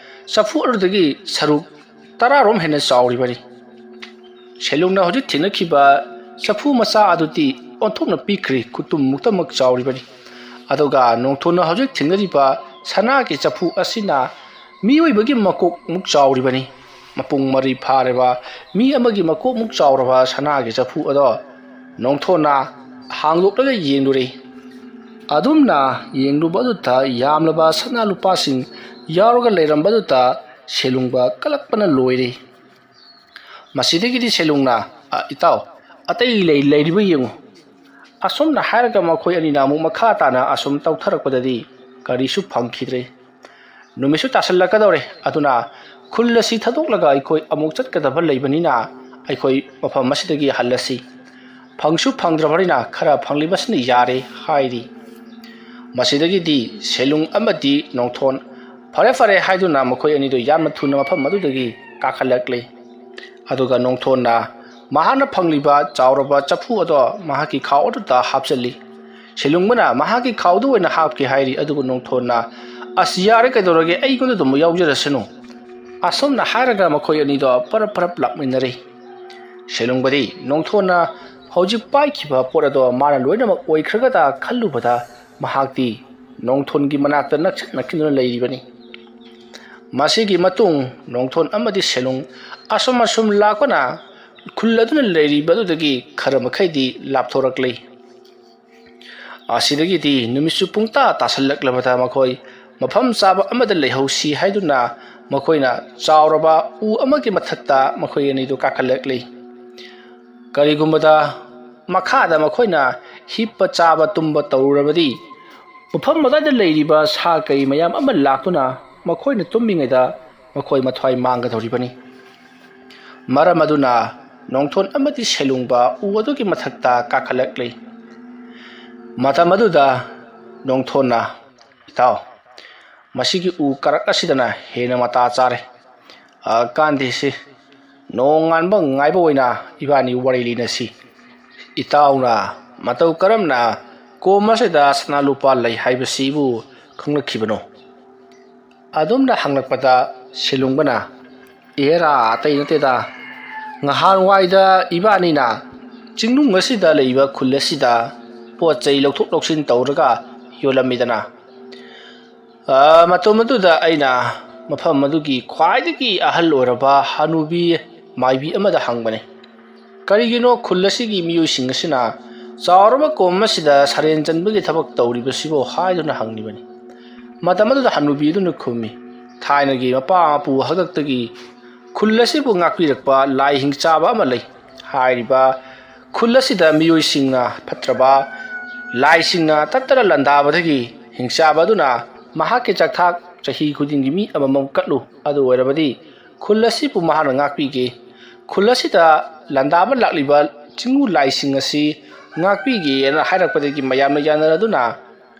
ꯆꯐꯨ ꯑꯗꯨꯗꯒꯤ ꯁꯔꯨꯛ ꯇꯔꯥꯔꯣꯝ ꯍꯦꯟꯅ ꯆꯥꯎꯔꯤꯕꯅꯤ꯫ ꯁꯦꯂꯨꯡꯅ ꯍꯧꯖꯤꯛ ꯊꯦꯡꯅꯈꯤꯕ ꯆꯐꯨ ꯃꯆꯥ ꯑꯗꯨꯗꯤ ꯑꯣꯟꯊꯣꯛꯅ ꯄꯤꯛꯈ꯭ꯔꯦ, ꯈꯨꯇꯨꯝꯃꯨꯛꯇꯃꯛ ꯆꯥꯎꯔꯤꯕꯅꯤ꯫ ꯑꯗꯨꯒ ꯅꯣꯡꯊꯣꯟꯅ ꯍꯧꯖꯤꯛ ꯊꯦꯡꯅꯔꯤꯕ ꯁꯅꯥꯒꯤ ꯆꯐꯨ ꯑꯁꯤꯅ ꯃꯤꯑꯣꯏꯕꯒꯤ ꯃꯀꯣꯛꯃꯨꯛ ꯆꯥꯎꯔꯤꯕꯅꯤ꯫ ꯃꯄꯨꯡ ꯃꯔꯩ ꯐꯥꯔꯕ ꯃꯤ ꯑꯃꯒꯤ ꯃꯀꯣꯛꯃꯨꯛ ꯆꯥꯎꯔꯕ ꯁꯅꯥꯒꯤ ꯆꯐꯨ ꯑꯗꯣ ꯅꯣꯡꯊꯣꯟꯅ ꯍꯥꯡꯗꯣꯛꯂꯒ ꯌꯦꯡꯂꯨꯔꯦ꯫ ꯑꯗꯨꯝꯅ ꯌꯦꯡꯂꯨꯕ ꯑꯗꯨꯗ ꯌꯥꯝꯂꯕ ꯁꯅꯥ ꯂꯨꯄꯥꯁꯤꯡ ꯌꯥꯎꯔꯒ ꯂꯩꯔꯝꯕꯗꯨꯗ ꯁꯦꯂꯨꯡꯕ ꯀꯂꯛꯄꯅ ꯂꯣꯏꯔꯦ꯫ ꯃꯁꯤꯗꯒꯤꯗꯤ ꯁꯦꯂꯨꯡꯅ, "ꯑ, ꯏꯇꯥꯎ, ꯑꯇꯩ ꯂꯩ-, ꯂꯩꯔꯤꯕ ꯌꯦꯡꯉꯨ"꯫ ꯑꯁꯨꯝꯅ ꯍꯥꯏꯔꯒ ꯃꯈꯣꯏ ꯑꯅꯤꯅ ꯑꯃꯨꯛ ꯃꯈꯥ ꯇꯥꯅ ꯑꯁꯨꯝ ꯇꯧꯊꯔꯛꯄꯗꯗꯤ ꯀꯔꯤꯁꯨ ꯐꯪꯈꯤꯗ꯭ꯔꯦ꯫ ꯅꯨꯃꯤꯠꯁꯨ ꯇꯥꯁꯜꯂꯛꯀꯗꯧꯔꯦ, ꯑꯗꯨꯅ ꯈꯨꯜ ꯑꯁꯤ ꯊꯥꯗꯣꯛꯂꯒ ꯑꯩꯈꯣꯏ ꯑꯃꯨꯛ ꯆꯠꯀꯗꯕ ꯂꯩꯕꯅꯤꯅ ꯑꯩꯈꯣꯏ ꯃꯐꯝ ꯑꯁꯤꯗꯒꯤ ꯍꯜꯂꯁꯤ꯫ ꯐꯪꯁꯨ ꯐꯪꯗ꯭ꯔꯕꯅꯤꯅ ꯈꯔ ꯐꯪꯂꯤꯕꯁꯤꯅ ꯌꯥꯔꯦ ꯍꯥꯏꯔꯤ꯫ ꯃꯁꯤꯗꯒꯤꯗꯤ ꯁꯦꯂꯨꯡ ꯑꯃꯗꯤ ꯅꯣꯡꯊꯣꯟ ꯐꯔꯦ ꯐꯔꯦ ꯍꯥꯏꯗꯨꯅ ꯃꯈꯣꯏ ꯑꯅꯤꯗꯨ ꯌꯥꯝꯅ ꯊꯨꯅ ꯃꯐꯝ ꯑꯗꯨꯗꯒꯤ ꯀꯥꯈꯠꯂꯛꯂꯦ꯫ ꯑꯗꯨꯒ ꯅꯣꯡꯊꯣꯟꯅ ꯃꯍꯥꯛꯅ ꯐꯪꯂꯤꯕ ꯆꯥꯎꯔꯕ ꯆꯐꯨ ꯑꯗꯣ ꯃꯍꯥꯛꯀꯤ ꯈꯥꯎ ꯑꯗꯨꯗ ꯍꯥꯞꯆꯤꯜꯂꯤ꯫ ꯁꯦꯂꯨꯡꯕꯅ ꯃꯍꯥꯛꯀꯤ ꯈꯥꯎꯗ ꯑꯣꯏꯅ ꯍꯥꯞꯀꯦ ꯍꯥꯏꯔꯤ, ꯑꯗꯨꯕꯨ ꯅꯣꯡꯊꯣꯟꯅ, "ꯑꯁ, ꯌꯥꯔꯦ, ꯀꯩꯗꯧꯔꯒꯦ, ꯑꯩꯉꯣꯟꯗ ꯑꯗꯨꯝ ꯌꯥꯎꯖꯔꯁꯅꯨ"꯫ ꯑꯁꯨꯝꯅ ꯍꯥꯏꯔꯒ ꯃꯈꯣꯏ ꯑꯅꯤꯗꯣ ꯄꯔꯞ ꯄꯔꯞ ꯂꯥꯛꯃꯤꯟꯅꯔꯦ꯫ ꯁꯦꯂꯨꯡꯕꯗꯤ ꯅꯣꯡꯊꯣꯟꯅ ꯍꯧꯖꯤꯛ ꯄꯥꯏꯈꯤꯕ ꯄꯣꯠ ꯑꯗꯣ ꯃꯥꯅ ꯂꯣꯏꯅꯃꯛ ꯑꯣꯏꯈ꯭ꯔꯒꯗ ꯈꯜꯂꯨꯕꯗ ꯃꯍꯥꯛꯇꯤ ꯅꯣꯡꯊꯣꯟꯒꯤ ꯃꯅꯥꯛꯇ ꯅꯛꯁꯛ ꯅꯛꯈꯤꯗꯨꯅ ꯂꯩꯔꯤꯕꯅꯤ꯫ ꯃꯁꯤꯒꯤ ꯃꯇꯨꯡ ꯅꯣꯡꯊꯣꯟ ꯑꯃꯗꯤ ꯁꯦꯂꯨꯡ ꯑꯁꯨꯝ ꯑꯁꯨꯝ ꯂꯥꯛꯄꯅ ꯈꯨꯜ ꯑꯗꯨꯅ ꯂꯩꯔꯤꯕ ꯑꯗꯨꯗꯒꯤ ꯈꯔ ꯃꯈꯩꯗꯤ ꯂꯥꯞꯊꯣꯔꯛꯂꯤ꯫ ꯑꯁꯤꯗꯒꯤꯗꯤ ꯅꯨꯃꯤꯠꯁꯨ ꯄꯨꯡꯇꯥ ꯇꯥꯁꯜꯂꯛꯂꯕꯗ ꯃꯈꯣꯏ ꯃꯐꯝ ꯆꯥꯕ ꯑꯃꯗ ꯂꯩꯍꯧꯁꯤ ꯍꯥꯏꯗꯨꯅ ꯃꯈꯣꯏꯅ ꯆꯥꯎꯔꯕ ꯎ ꯑꯃꯒꯤ ꯃꯊꯛꯇ ꯃꯈꯣꯏ ꯑꯅꯤꯗꯨ ꯀꯥꯈꯠꯂꯛꯂꯤ꯫ ꯀꯔꯤꯒꯨꯝꯕꯗ ꯃꯈꯥꯗ ꯃꯈꯣꯏꯅ ꯍꯤꯞꯄ ꯆꯥꯕ ꯇꯨꯝꯕ ꯇꯧꯔꯨꯔꯕꯗꯤ ꯃꯐꯝ ꯑꯗꯨꯗ ꯂꯩꯔꯤꯕ ꯁꯥ ꯀꯩ ꯃꯌꯥꯝ ꯑꯃ ꯂꯥꯛꯇꯨꯅ ꯃꯈꯣꯏꯅ ꯇꯨꯝꯃꯤꯉꯩꯗ ꯃꯈꯣꯏ ꯃꯊ꯭ꯋꯥꯏ ꯃꯥꯡꯒꯗꯧꯔꯤꯕꯅꯤ꯫ ꯃꯔꯝ ꯑꯗꯨꯅ ꯅꯣꯡꯊꯣꯟ ꯑꯃꯗꯤ ꯁꯦꯂꯨꯡꯕ ꯎ ꯑꯗꯨꯒꯤ ꯃꯊꯛꯇ ꯀꯥꯈꯠꯂꯛꯂꯤ꯫ ꯃꯇꯝ ꯑꯗꯨꯗ ꯅꯣꯡꯊꯣꯟꯅ, "ꯏꯇꯥꯎ, ꯃꯁꯤꯒꯤ ꯎ ꯀꯥꯔꯛ ꯑꯁꯤꯗꯅ ꯍꯦꯟꯅ ꯃꯇꯥ ꯆꯥꯔꯦ꯫ ꯑ, ꯀꯥꯟꯗꯦꯁꯤ, ꯅꯣꯡꯉꯥꯟꯕ ꯉꯥꯏꯕ ꯑꯣꯏꯅ ꯏꯕꯥꯅꯤ ꯋꯥꯔꯤ ꯂꯤꯅꯁꯤ꯫ ꯏꯇꯥꯎꯅ ꯃꯇꯧ ꯀꯔꯝꯅ ꯀꯣꯝ ꯑꯁꯤꯗ ꯁꯅꯥ ꯂꯨꯄꯥ ꯂꯩ ꯍꯥꯏꯕꯁꯤꯕꯨ ꯈꯪꯂꯛꯈꯤꯕꯅꯣ?" ꯑꯗꯨꯝꯅ ꯍꯪꯂꯛꯄꯗ ꯁꯦꯂꯨꯡꯕꯅ, "ꯑꯦꯔꯥ, ꯑꯇꯩ ꯅꯠꯇꯦꯗ, ꯉꯍꯥꯟꯋꯥꯏꯗ ꯏꯕꯥꯅꯤꯅ ꯆꯤꯡꯅꯨꯡ ꯑꯁꯤꯗ ꯂꯩꯕ ꯈꯨꯜ ꯑꯁꯤꯗ ꯄꯣꯠ ꯆꯩ ꯂꯧꯊꯣꯛ ꯂꯧꯁꯤꯟ ꯇꯧꯔꯒ ꯌꯣꯜꯂꯝꯃꯤꯗꯅ꯫ ꯑ, ꯃꯇꯝ ꯑꯗꯨꯗ ꯑꯩꯅ ꯃꯐꯝ ꯑꯗꯨꯒꯤ ꯈ꯭ꯋꯥꯏꯗꯒꯤ ꯑꯍꯜ ꯑꯣꯏꯔꯕ ꯍꯅꯨꯕꯤ ꯃꯥꯏꯕꯤ ꯑꯃꯗ ꯍꯪꯕꯅꯤ, ꯀꯔꯤꯒꯤꯅꯣ ꯈꯨꯜ ꯑꯁꯤꯒꯤ ꯃꯤꯑꯣꯏꯁꯤꯡ ꯑꯁꯤꯅ ꯆꯥꯎꯔꯕ ꯀꯣꯝ ꯑꯁꯤꯗ ꯁꯔꯦꯟ ꯆꯟꯕꯒꯤ ꯊꯕꯛ ꯇꯧꯔꯤꯕꯁꯤꯕꯨ?" ꯍꯥꯏꯗꯨꯅ ꯍꯪꯂꯤꯕꯅꯤ꯫ ꯃꯇꯝ ꯑꯗꯨꯗ ꯍꯅꯨꯕꯤ ꯑꯗꯨꯅ ꯈꯨꯝꯃꯤ, "ꯊꯥꯏꯅꯒꯤ ꯃꯄꯥ ꯃꯄꯨ ꯍꯥꯛꯇꯛꯇꯒꯤ ꯈꯨꯜ ꯑꯁꯤꯕꯨ ꯉꯥꯛꯄꯤꯔꯛꯄ ꯂꯥꯏ ꯍꯤꯡꯆꯥꯕ ꯑꯃ ꯂꯩ꯫ ꯍꯥꯏꯔꯤꯕ ꯈꯨꯜ ꯑꯁꯤꯗ ꯃꯤꯑꯣꯏꯁꯤꯡꯅ ꯐꯠꯇ꯭ꯔꯕ ꯂꯥꯏꯁꯤꯡꯅ ꯇꯠꯇꯅ ꯂꯥꯟꯗꯥꯕꯗꯒꯤ ꯍꯤꯡꯆꯥꯕ ꯑꯗꯨꯅ ꯃꯍꯥꯛꯀꯤ ꯆꯥꯛꯊꯥꯛ ꯆꯍꯤ ꯈꯨꯗꯤꯡꯒꯤ ꯃꯤ ꯑꯃꯃꯝ ꯀꯠꯂꯨ, ꯑꯗꯨ ꯑꯣꯏꯔꯕꯗꯤ ꯈꯨꯜ ꯑꯁꯤꯕꯨ ꯃꯍꯥꯛꯅ ꯉꯥꯛꯄꯤꯒꯦ꯫ ꯈꯨꯜ ꯑꯁꯤꯗ ꯂꯥꯟꯗꯥꯕ ꯂꯥꯛꯂꯤꯕ ꯆꯤꯡꯉꯨ ꯂꯥꯏꯁꯤꯡ ꯑꯁꯤ ꯉꯥꯛꯄꯤꯒꯦꯅ" ꯍꯥꯏꯔꯛꯄꯗꯒꯤ ꯃꯌꯥꯝꯅ ꯌꯥꯅꯔꯗꯨꯅ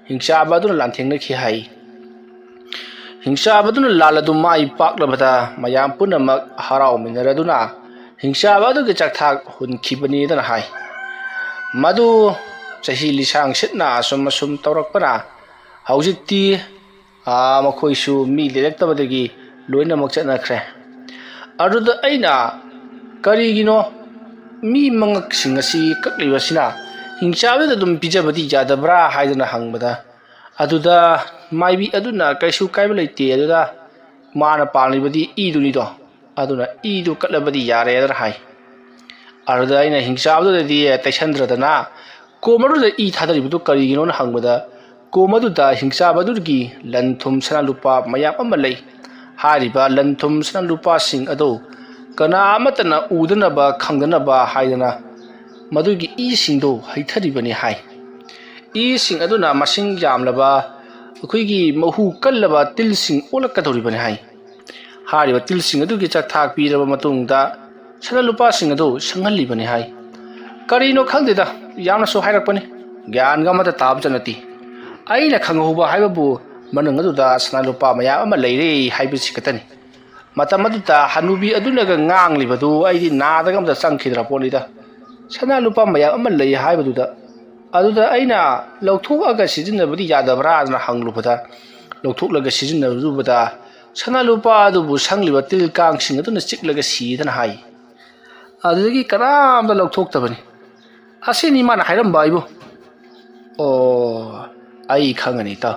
ꯍꯤꯡꯆꯥꯕ ꯑꯗꯨꯅ ꯂꯥꯟꯊꯦꯡꯅꯈꯤ ꯍꯥꯏ꯫ ꯍꯤꯡꯆꯥꯕ ꯑꯗꯨꯅ ꯂꯥꯜ ꯑꯗꯨ ꯃꯥꯏ ꯄꯥꯛꯂꯕꯗ ꯃꯌꯥꯝ ꯄꯨꯝꯅꯃꯛ ꯍꯔꯥꯎꯃꯤꯟꯅꯔꯗꯨꯅ ꯍꯤꯡꯆꯥꯕ ꯑꯗꯨꯒꯤ ꯆꯥꯛꯊꯥꯛ ꯍꯨꯟꯈꯤꯕꯅꯤꯗꯅ ꯍꯥꯏ꯫ ꯃꯗꯨ ꯆꯍꯤ ꯂꯤꯁꯥꯡ ꯁꯤꯠꯅ ꯑꯁꯨꯝ ꯑꯁꯨꯝ ꯇꯧꯔꯛꯄꯅ ꯍꯧꯖꯤꯛꯇꯤ, ꯑꯥ, ꯃꯈꯣꯏꯁꯨ ꯃꯤ ꯂꯩꯔꯛꯇꯕꯗꯒꯤ ꯂꯣꯏꯅꯃꯛ ꯆꯠꯅꯈ꯭ꯔꯦ꯫ ꯑꯗꯨꯗ ꯑꯩꯅ, "ꯀꯔꯤꯒꯤꯅꯣ ꯃꯤ ꯃꯉꯛꯁꯤꯡ ꯑꯁꯤ ꯀꯛꯂꯤꯕꯁꯤꯅ ꯍꯤꯡꯆꯥꯕꯤꯗ ꯑꯗꯨꯝ ꯄꯤꯖꯕꯗꯤ ꯌꯥꯗꯕ꯭ꯔꯥ?" ꯍꯥꯏꯗꯨꯅ ꯍꯪꯕꯗ, ꯑꯗꯨꯗ ꯃꯥꯏꯕꯤ ꯑꯗꯨꯅ, "ꯀꯩꯁꯨ ꯀꯥꯏꯕ ꯂꯩꯇꯦ, ꯑꯗꯨꯗ ꯃꯥꯅ ꯄꯥꯝꯂꯤꯕꯗꯤ ꯏꯗꯨꯅꯤꯗꯣ, ꯑꯗꯨꯅ ꯏꯗꯨ ꯀꯠꯂꯕꯗꯤ ꯌꯥꯔꯦ" ꯑꯗꯨꯅ ꯍꯥꯏ꯫ ꯑꯗꯨꯗ ꯑꯩꯅ ꯍꯤꯡꯆꯥꯕꯗꯨꯗꯗꯤ ꯇꯩꯁꯟꯗ꯭ꯔꯗꯅ ꯀꯣꯝ ꯑꯗꯨꯗ ꯏ ꯊꯥꯗꯔꯤꯕꯗꯨ ꯀꯔꯤꯒꯤꯅꯣꯅ ꯍꯪꯕꯗ, ꯀꯣꯝ ꯑꯗꯨꯗ ꯍꯤꯡꯆꯥꯕ ꯑꯗꯨꯒꯤ ꯂꯟ ꯊꯨꯝ ꯁꯅꯥ ꯂꯨꯄꯥ ꯃꯌꯥꯝ ꯑꯃ ꯂꯩ꯫ ꯍꯥꯏꯔꯤꯕ ꯂꯟ ꯊꯨꯝ ꯁꯅꯥ ꯂꯨꯄꯥꯁꯤꯡ ꯑꯗꯨ ꯀꯅꯥ ꯑꯃꯠꯇꯅ ꯎꯗꯅꯕ ꯈꯪꯗꯅꯕ ꯍꯥꯏꯗꯅ ꯃꯗꯨꯒꯤ ꯏꯁꯤꯡꯗꯨ ꯍꯩꯊꯔꯤꯕꯅꯤ ꯍꯥꯏ꯫ ꯏꯁꯤꯡ ꯑꯗꯨꯅ ꯃꯁꯤꯡ ꯌꯥꯝꯂꯕ ꯑꯩꯈꯣꯏꯒꯤ ꯃꯍꯨ ꯀꯜꯂꯕ ꯇꯤꯜꯁꯤꯡ ꯑꯣꯜꯂꯛꯀꯗꯧꯔꯤꯕꯅꯤ ꯍꯥꯏ꯫ ꯍꯥꯏꯔꯤꯕ ꯇꯤꯜꯁꯤꯡ ꯑꯗꯨꯒꯤ ꯆꯥꯛꯊꯥꯛ ꯄꯤꯔꯕ ꯃꯇꯨꯡꯗ ꯁꯅꯥ ꯂꯨꯄꯥꯁꯤꯡ ꯑꯗꯨ ꯁꯪꯍꯜꯂꯤꯕꯅꯤ ꯍꯥꯏ꯫ ꯀꯔꯤꯅꯣ ꯈꯪꯗꯦꯗ, ꯌꯥꯝꯅꯁꯨ ꯍꯥꯏꯔꯛꯄꯅꯤ, ꯒ꯭ꯌꯥꯟꯒ ꯑꯃꯠꯇ ꯇꯥꯕꯖ ꯅꯠꯇꯦ꯫ ꯑꯩꯅ ꯈꯪꯍꯧꯕ ꯍꯥꯏꯕꯕꯨ ꯃꯅꯨꯡ ꯑꯗꯨꯗ ꯁꯅꯥ ꯂꯨꯄꯥ ꯃꯌꯥꯝ ꯑꯃ ꯂꯩꯔꯦ ꯍꯥꯏꯕꯁꯤ ꯈꯛꯇꯅꯤ꯫ ꯃꯇꯝ ꯑꯗꯨꯗ ꯍꯅꯨꯕꯤ ꯑꯗꯨꯅꯒ ꯉꯥꯡꯂꯤꯕꯗꯨ ꯑꯩꯗꯤ ꯅꯥꯗꯒ ꯑꯃꯇ ꯆꯪꯈꯤꯗ꯭ꯔ ꯄꯣꯠꯅꯤꯗ꯫ ꯁꯅꯥ ꯂꯨꯄꯥ ꯃꯌꯥꯝ ꯑꯃ ꯂꯩ ꯍꯥꯏꯕꯗꯨꯗ꯫ ꯑꯗꯨꯗ ꯑꯩꯅ ꯂꯧꯊꯣꯛꯑꯒ ꯁꯤꯖꯤꯟꯅꯕꯗꯤ ꯌꯥꯗꯕ꯭ꯔꯥꯅ ꯍꯪꯂꯨꯕꯗ, ꯂꯧꯊꯣꯛꯂꯒ ꯁꯤꯖꯤꯟꯅꯔꯨꯕꯗ ꯁꯅꯥ ꯂꯨꯄꯥ ꯑꯗꯨꯕꯨ ꯁꯪꯂꯤꯕ ꯇꯤꯜ ꯀꯥꯡꯁꯤꯡ ꯑꯗꯨꯅ ꯆꯤꯛꯂꯒ ꯁꯤꯗꯅ ꯍꯥꯏ꯫ ꯑꯗꯨꯗꯒꯤ ꯀꯅꯥꯝꯇ ꯂꯧꯊꯣꯛꯇꯕꯅꯤ꯫ ꯑꯁꯤꯅꯤ ꯃꯥꯅ ꯍꯥꯏꯔꯝꯕ ꯑꯩꯕꯨ꯫ ꯑꯣ, ꯑꯩ ꯈꯪꯉꯅꯤ ꯏꯇꯥꯎ꯫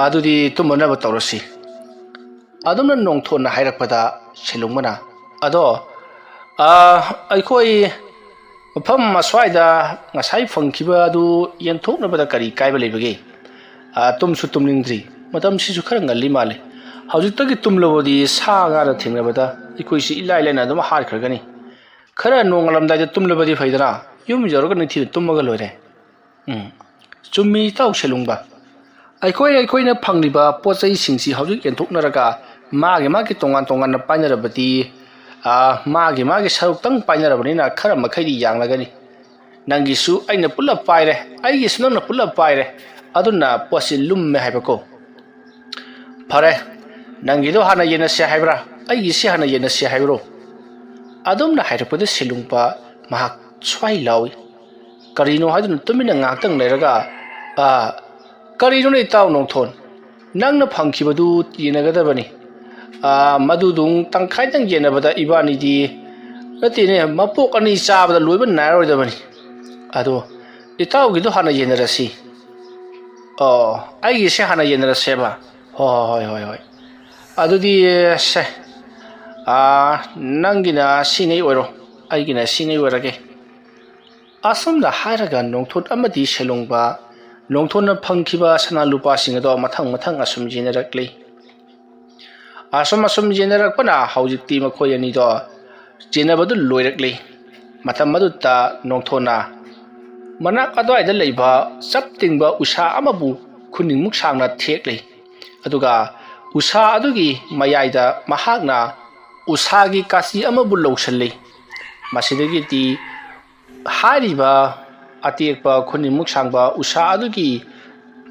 ꯑꯗꯨꯗꯤ ꯇꯨꯝꯃꯅꯕ ꯇꯧꯔꯁꯤ꯫ ꯑꯗꯨꯝꯅ ꯅꯣꯡꯊꯣꯟꯅ ꯍꯥꯏꯔꯛꯄꯗ ꯁꯦꯂꯨꯡꯕꯅ, "ꯑꯗꯣ, ꯑꯥ, ꯑꯩꯈꯣꯏ ꯃꯐꯝ ꯑꯁ꯭ꯋꯥꯏꯗ ꯉꯁꯥꯏ ꯐꯪꯈꯤꯕ ꯑꯗꯨ ꯌꯦꯟꯊꯣꯛꯅꯕꯗ ꯀꯔꯤ ꯀꯥꯏꯕ ꯂꯩꯕꯒꯦ? ꯑꯥ, ꯇꯨꯝꯁꯨ ꯇꯨꯝꯅꯤꯡꯗ꯭ꯔꯤ, ꯃꯇꯝꯁꯤꯁꯨ ꯈꯔ ꯉꯜꯂꯤ ꯃꯥꯜꯂꯦ꯫ ꯍꯧꯖꯤꯛꯇꯒꯤ ꯇꯨꯝꯂꯕꯗꯤ ꯁꯥ ꯉꯥꯅ ꯊꯦꯡꯅꯕꯗ ꯑꯩꯈꯣꯏꯁꯤ ꯏꯂꯥꯏ ꯂꯥꯏꯅ ꯑꯗꯨꯝ ꯍꯥꯠꯈ꯭ꯔꯒꯅꯤ꯫ ꯈꯔ ꯅꯣꯡꯉꯥꯜꯂꯝꯗꯥꯏꯗ ꯇꯨꯝꯂꯕꯗꯤ ꯐꯩꯗꯅ, ꯌꯨꯝ ꯌꯧꯔꯒ ꯅꯤꯡꯊꯤꯅ ꯇꯨꯝꯃꯒ ꯂꯣꯏꯔꯦ꯫" ꯎꯝ, ꯆꯨꯝꯃꯤ ꯏꯇꯥꯎ ꯁꯦꯂꯨꯡꯕ꯫ ꯑꯩꯈꯣꯏ ꯑꯩꯈꯣꯏꯅ ꯐꯪꯂꯤꯕ ꯄꯣꯠ ꯆꯩꯁꯤꯡꯁꯤ ꯍꯧꯖꯤꯛ ꯌꯦꯟꯊꯣꯛꯅꯔꯒ ꯃꯥꯒꯤ ꯃꯥꯒꯤ ꯇꯣꯉꯥꯟ ꯇꯣꯉꯥꯟꯅ ꯄꯥꯏꯅꯔꯕꯗꯤ, ꯑꯥ, ꯃꯥꯒꯤ ꯃꯥꯒꯤ ꯁꯔꯨꯛꯇꯪ ꯄꯥꯏꯅꯔꯕꯅꯤꯅ ꯈꯔ ꯃꯈꯩꯗꯤ ꯌꯥꯡꯂꯒꯅꯤ꯫ ꯅꯪꯒꯤꯁꯨ ꯑꯩꯅ ꯄꯨꯂꯞ ꯄꯥꯏꯔꯦ, ꯑꯩꯒꯤꯁꯨ ꯅꯪꯅ ꯄꯨꯂꯞ ꯄꯥꯏꯔꯦ, ꯑꯗꯨꯅ ꯄꯣꯠꯁꯤ ꯂꯨꯝꯃꯦ ꯍꯥꯏꯕꯀꯣ꯫ ꯐꯔꯦ, ꯅꯪꯒꯤꯗꯣ ꯍꯥꯟꯅ ꯌꯦꯟꯅꯁꯦ ꯍꯥꯏꯕ꯭ꯔꯥ, ꯑꯩꯒꯤꯁꯤ ꯍꯥꯟꯅ ꯌꯦꯟꯅꯁꯦ ꯍꯥꯏꯕ꯭ꯔꯣ? ꯑꯗꯨꯝꯅ ꯍꯥꯏꯔꯛꯄꯗ ꯁꯦꯂꯨꯡꯕ ꯃꯍꯥꯛ ꯁ꯭ꯋꯥꯏ ꯂꯥꯎꯏ꯫ ꯀꯔꯤꯅꯣ ꯍꯥꯏꯗꯨꯅ ꯇꯨꯃꯤꯟꯅ ꯉꯥꯏꯍꯥꯛꯇꯪ ꯂꯩꯔꯒ, "ꯑ, ꯀꯔꯤꯅꯣꯅꯦ ꯏꯇꯥꯎ ꯅꯣꯡꯊꯣꯟ? ꯅꯪꯅ ꯐꯪꯈꯤꯕꯗꯨ ꯌꯦꯟꯅꯒꯗꯕꯅꯤ꯫ ꯑ, ꯃꯗꯨꯗꯨ ꯇꯪꯈꯥꯏꯗꯪ ꯌꯦꯟꯅꯕꯗ ꯏꯕꯥꯅꯤꯗꯤ, ꯅꯠꯇꯦꯅꯦ, ꯃꯄꯣꯛ ꯑꯅꯤ ꯆꯥꯕꯗ ꯂꯣꯏꯕ ꯅꯥꯏꯔꯣꯏꯗꯕꯅꯤ꯫ ꯑꯗꯣ ꯏꯇꯥꯎꯒꯤꯗꯣ ꯍꯥꯟꯅ ꯌꯦꯟꯅꯔꯁꯤ꯫ ꯑꯣ, ꯑꯩꯒꯤꯁꯦ ꯍꯥꯟꯅ ꯌꯦꯟꯅꯔꯁꯦꯕ꯫ ꯍꯣꯏ, ꯍꯣꯏ, ꯍꯣꯏ, ꯍꯣꯏ, ꯍꯣꯏ꯫ ꯑꯗꯨꯗꯤ ꯁꯦ, ꯑꯥ, ꯅꯪꯒꯤꯅ ꯁꯤꯉꯩ ꯑꯣꯏꯔꯣ, ꯑꯩꯒꯤꯅ ꯁꯤꯉꯩ ꯑꯣꯏꯔꯒꯦ꯫" ꯑꯁꯨꯝꯅ ꯍꯥꯏꯔꯒ ꯅꯣꯡꯊꯣꯟ ꯑꯃꯗꯤ ꯁꯦꯂꯨꯡꯕ, ꯅꯣꯡꯊꯣꯟꯅ ꯐꯪꯈꯤꯕ ꯁꯅꯥ ꯂꯨꯄꯥꯁꯤꯡ ꯑꯗꯣ ꯃꯊꯪ ꯃꯊꯪ ꯑꯁꯨꯝ ꯌꯦꯟꯅꯔꯛꯂꯤ꯫ ꯑꯁꯨꯝ ꯑꯁꯨꯝ ꯌꯦꯟꯅꯔꯛꯄꯅ ꯍꯧꯖꯤꯛꯇꯤ ꯃꯈꯣꯏ ꯑꯅꯤꯗꯣ ꯆꯦꯟꯅꯕꯗꯨ ꯂꯣꯏꯔꯛꯂꯤ꯫ ꯃꯇꯝ ꯑꯗꯨꯗ ꯅꯣꯡꯊꯣꯟꯅ ꯃꯅꯥꯛ ꯑꯗꯨꯋꯥꯏꯗ ꯂꯩꯕ ꯆꯞ ꯇꯤꯡꯕ ꯎꯁꯥ ꯑꯃꯕꯨ ꯈꯨꯅꯤꯡꯃꯨꯛ ꯁꯥꯡꯅ ꯊꯦꯛꯂꯤ꯫ ꯑꯗꯨꯒ ꯎꯁꯥ ꯑꯗꯨꯒꯤ ꯃꯌꯥꯏꯗ ꯃꯍꯥꯛꯅ ꯎꯁꯥꯒꯤ ꯀꯥꯆꯤ ꯑꯃꯕꯨ ꯂꯧꯁꯤꯜꯂꯤ꯫ ꯃꯁꯤꯗꯒꯤꯗꯤ ꯍꯥꯏꯔꯤꯕ ꯑꯇꯦꯛꯄ ꯈꯨꯅꯤꯡꯃꯨꯛ ꯁꯥꯡꯕ ꯎꯁꯥ ꯑꯗꯨꯒꯤ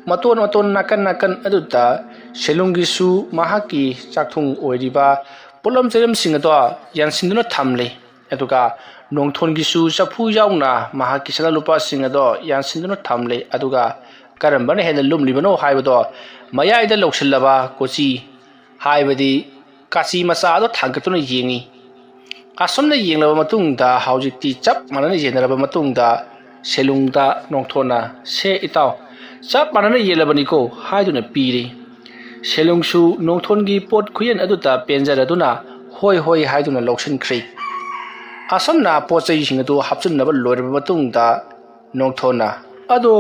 ꯃꯇꯣꯟ ꯃꯇꯣꯟ ꯅꯥꯀꯟ ꯅꯥꯀꯟ ꯑꯗꯨꯗ ꯁꯦꯂꯨꯡꯒꯤꯁꯨ ꯃꯍꯥꯛꯀꯤ ꯆꯥꯛꯊꯨꯡ ꯑꯣꯏꯔꯤꯕ ꯄꯣꯠꯂꯝ ꯆꯩꯔꯝꯁꯤꯡ ꯑꯗꯣ ꯌꯥꯟꯁꯤꯟꯗꯨꯅ ꯊꯝꯂꯤ꯫ ꯑꯗꯨꯒ ꯅꯣꯡꯊꯣꯟꯒꯤꯁꯨ ꯆꯐꯨ ꯌꯥꯎꯅ ꯃꯍꯥꯛꯀꯤ ꯁꯅꯥ ꯂꯨꯄꯥꯁꯤꯡ ꯑꯗꯣ ꯌꯥꯟꯁꯤꯟꯗꯨꯅ ꯊꯝꯂꯤ꯫ ꯑꯗꯨꯒ ꯀꯔꯝꯕꯅ ꯍꯦꯟꯅ ꯂꯨꯝꯂꯤꯕꯅꯣ ꯍꯥꯏꯕꯗꯣ ꯃꯌꯥꯏꯗ ꯂꯧꯁꯤꯜꯂꯕ ꯀꯣꯆꯤ, ꯍꯥꯏꯕꯗꯤ ꯀꯥꯆꯤ ꯃꯆꯥ ꯑꯗꯣ ꯊꯥꯡꯒꯠꯇꯨꯅ ꯌꯦꯡꯉꯤ꯫ ꯑꯁꯨꯝꯅ ꯌꯦꯡꯂꯕ ꯃꯇꯨꯡꯗ ꯍꯧꯖꯤꯛꯇꯤ ꯆꯞ ꯃꯥꯟꯅꯅ ꯌꯦꯟꯅꯔꯕ ꯃꯇꯨꯡꯗ ꯁꯦꯂꯨꯡꯗ ꯅꯣꯡꯊꯣꯟꯅ, "ꯁꯦ ꯏꯇꯥꯎ, ꯆꯞ ꯃꯥꯟꯅꯅ ꯌꯦꯜꯂꯕꯅꯤꯀꯣ" ꯍꯥꯏꯗꯨꯅ ꯄꯤꯔꯤ꯫ ꯁꯦꯂꯨꯡꯁꯨ ꯅꯣꯡꯊꯣꯟꯒꯤ ꯄꯣꯠ ꯈꯨꯌꯦꯟ ꯑꯗꯨꯗ ꯄꯦꯟꯖꯔꯗꯨꯅ "ꯍꯣꯏ, ꯍꯣꯏ" ꯍꯥꯏꯗꯨꯅ ꯂꯧꯁꯤꯟꯈ꯭ꯔꯤ꯫ ꯑꯁꯨꯝꯅ ꯄꯣꯠ ꯆꯩꯁꯤꯡ ꯑꯗꯨ ꯍꯥꯞꯆꯤꯟꯅꯕ ꯂꯣꯏꯔꯕ ꯃꯇꯨꯡꯗ ꯅꯣꯡꯊꯣꯟꯅ, "ꯑꯗꯣ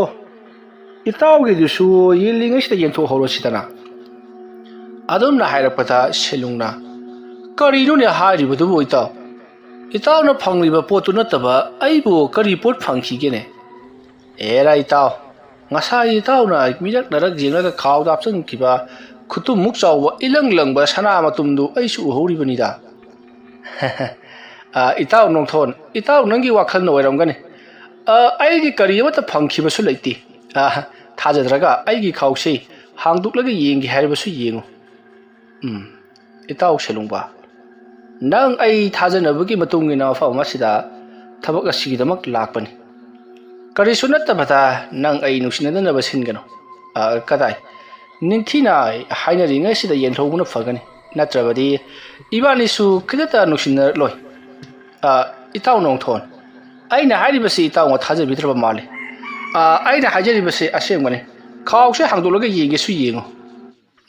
ꯏꯇꯥꯎꯒꯤꯗꯨꯁꯨ ꯌꯦꯜꯂꯤꯉꯩꯁꯤꯗ ꯌꯦꯟꯊꯣꯛꯍꯧꯔꯣꯁꯤꯗꯅ" ꯑꯗꯨꯝꯅ ꯍꯥꯏꯔꯛꯄꯗ ꯁꯦꯂꯨꯡꯅ, "ꯀꯔꯤꯅꯣꯅꯦ ꯍꯥꯏꯔꯤꯕꯗꯨꯕꯨ ꯏꯇꯥꯎ? ꯏꯇꯥꯎꯅ ꯐꯪꯂꯤꯕ ꯄꯣꯠꯇꯨ ꯅꯠꯇꯕ ꯑꯩꯕꯨ ꯀꯔꯤ ꯄꯣꯠ ꯐꯪꯈꯤꯒꯦꯅꯦ?" "ꯑꯦꯔꯥ ꯏꯇꯥꯎ, ꯉꯁꯥꯏ ꯏꯇꯥꯎꯅ ꯃꯤꯔꯛ ꯅꯔꯛ ꯌꯦꯡꯂꯒ ꯈꯥꯎꯗ ꯍꯥꯞꯆꯤꯟꯈꯤꯕ ꯈꯨꯇꯨꯝꯃꯨꯛ ꯆꯥꯎꯕ ꯏꯂꯪ ꯂꯪꯕ ꯁꯅꯥ ꯃꯇꯨꯝꯗꯨ ꯑꯩꯁꯨ ꯎꯍꯧꯔꯤꯕꯅꯤꯗ꯫" "ꯑ, ꯏꯇꯥꯎ ꯅꯣꯡꯊꯣꯟ, ꯏꯇꯥꯎ ꯅꯪꯒꯤ ꯋꯥꯈꯜꯅ ꯑꯣꯏꯔꯝꯒꯅꯤ꯫ ꯑ, ꯑꯩꯗꯤ ꯀꯔꯤ ꯑꯃꯠꯇ ꯐꯪꯈꯤꯕꯁꯨ ꯂꯩꯇꯦ꯫ ꯑ, ꯊꯥꯖꯗ꯭ꯔꯒ ꯑꯩꯒꯤ ꯈꯥꯎꯁꯤ ꯍꯥꯡꯗꯣꯛꯂꯒ ꯌꯦꯡꯒꯦ ꯍꯥꯏꯔꯕꯁꯨ ꯌꯦꯡꯉꯨ꯫ ꯎꯝ, ꯏꯇꯥꯎ ꯁꯦꯂꯨꯡꯕ, ꯅꯪ ꯑꯩ ꯊꯥꯖꯅꯕꯒꯤ ꯃꯇꯨꯡ ꯏꯟꯅ ꯃꯐꯝ ꯑꯁꯤꯗ ꯊꯕꯛ ꯑꯁꯤꯒꯤꯗꯃꯛ ꯂꯥꯛꯄꯅꯤ꯫ ꯀꯔꯤꯁꯨ ꯅꯠꯇꯕꯗ ꯅꯪ ꯑꯩ ꯅꯨꯡꯁꯤꯅꯗꯅꯕ ꯁꯤꯟꯒꯅꯨ꯫ ꯑ, ꯀꯗꯥꯏ? ꯅꯤꯡꯊꯤꯅ ꯍꯥꯏꯅꯔꯤꯉꯩꯁꯤꯗ ꯌꯦꯡꯊꯣꯛꯄꯅ ꯐꯒꯅꯤ꯫ ꯅꯠꯇ꯭ꯔꯕꯗꯤ ꯏꯕꯥꯅꯤꯁꯨ ꯈꯤꯇꯇ ꯅꯨꯡꯁꯤꯅꯔꯛꯂꯣꯏ꯫ ꯑ, ꯏꯇꯥꯎ ꯅꯣꯡꯊꯣꯟ, ꯑꯩꯅ ꯍꯥꯏꯔꯤꯕꯁꯤ ꯏꯇꯥꯎꯅ ꯊꯥꯖꯕꯤꯗ꯭ꯔꯕ ꯃꯥꯜꯂꯤ꯫ ꯑ, ꯑꯩꯅ ꯍꯥꯏꯖꯔꯤꯕꯁꯤ ꯑꯁꯦꯡꯕꯅꯤ꯫ ꯈꯥꯎꯁꯦ ꯍꯥꯡꯗꯣꯛꯂꯒ ꯌꯦꯡꯒꯦꯁꯨ ꯌꯦꯡꯉꯨ꯫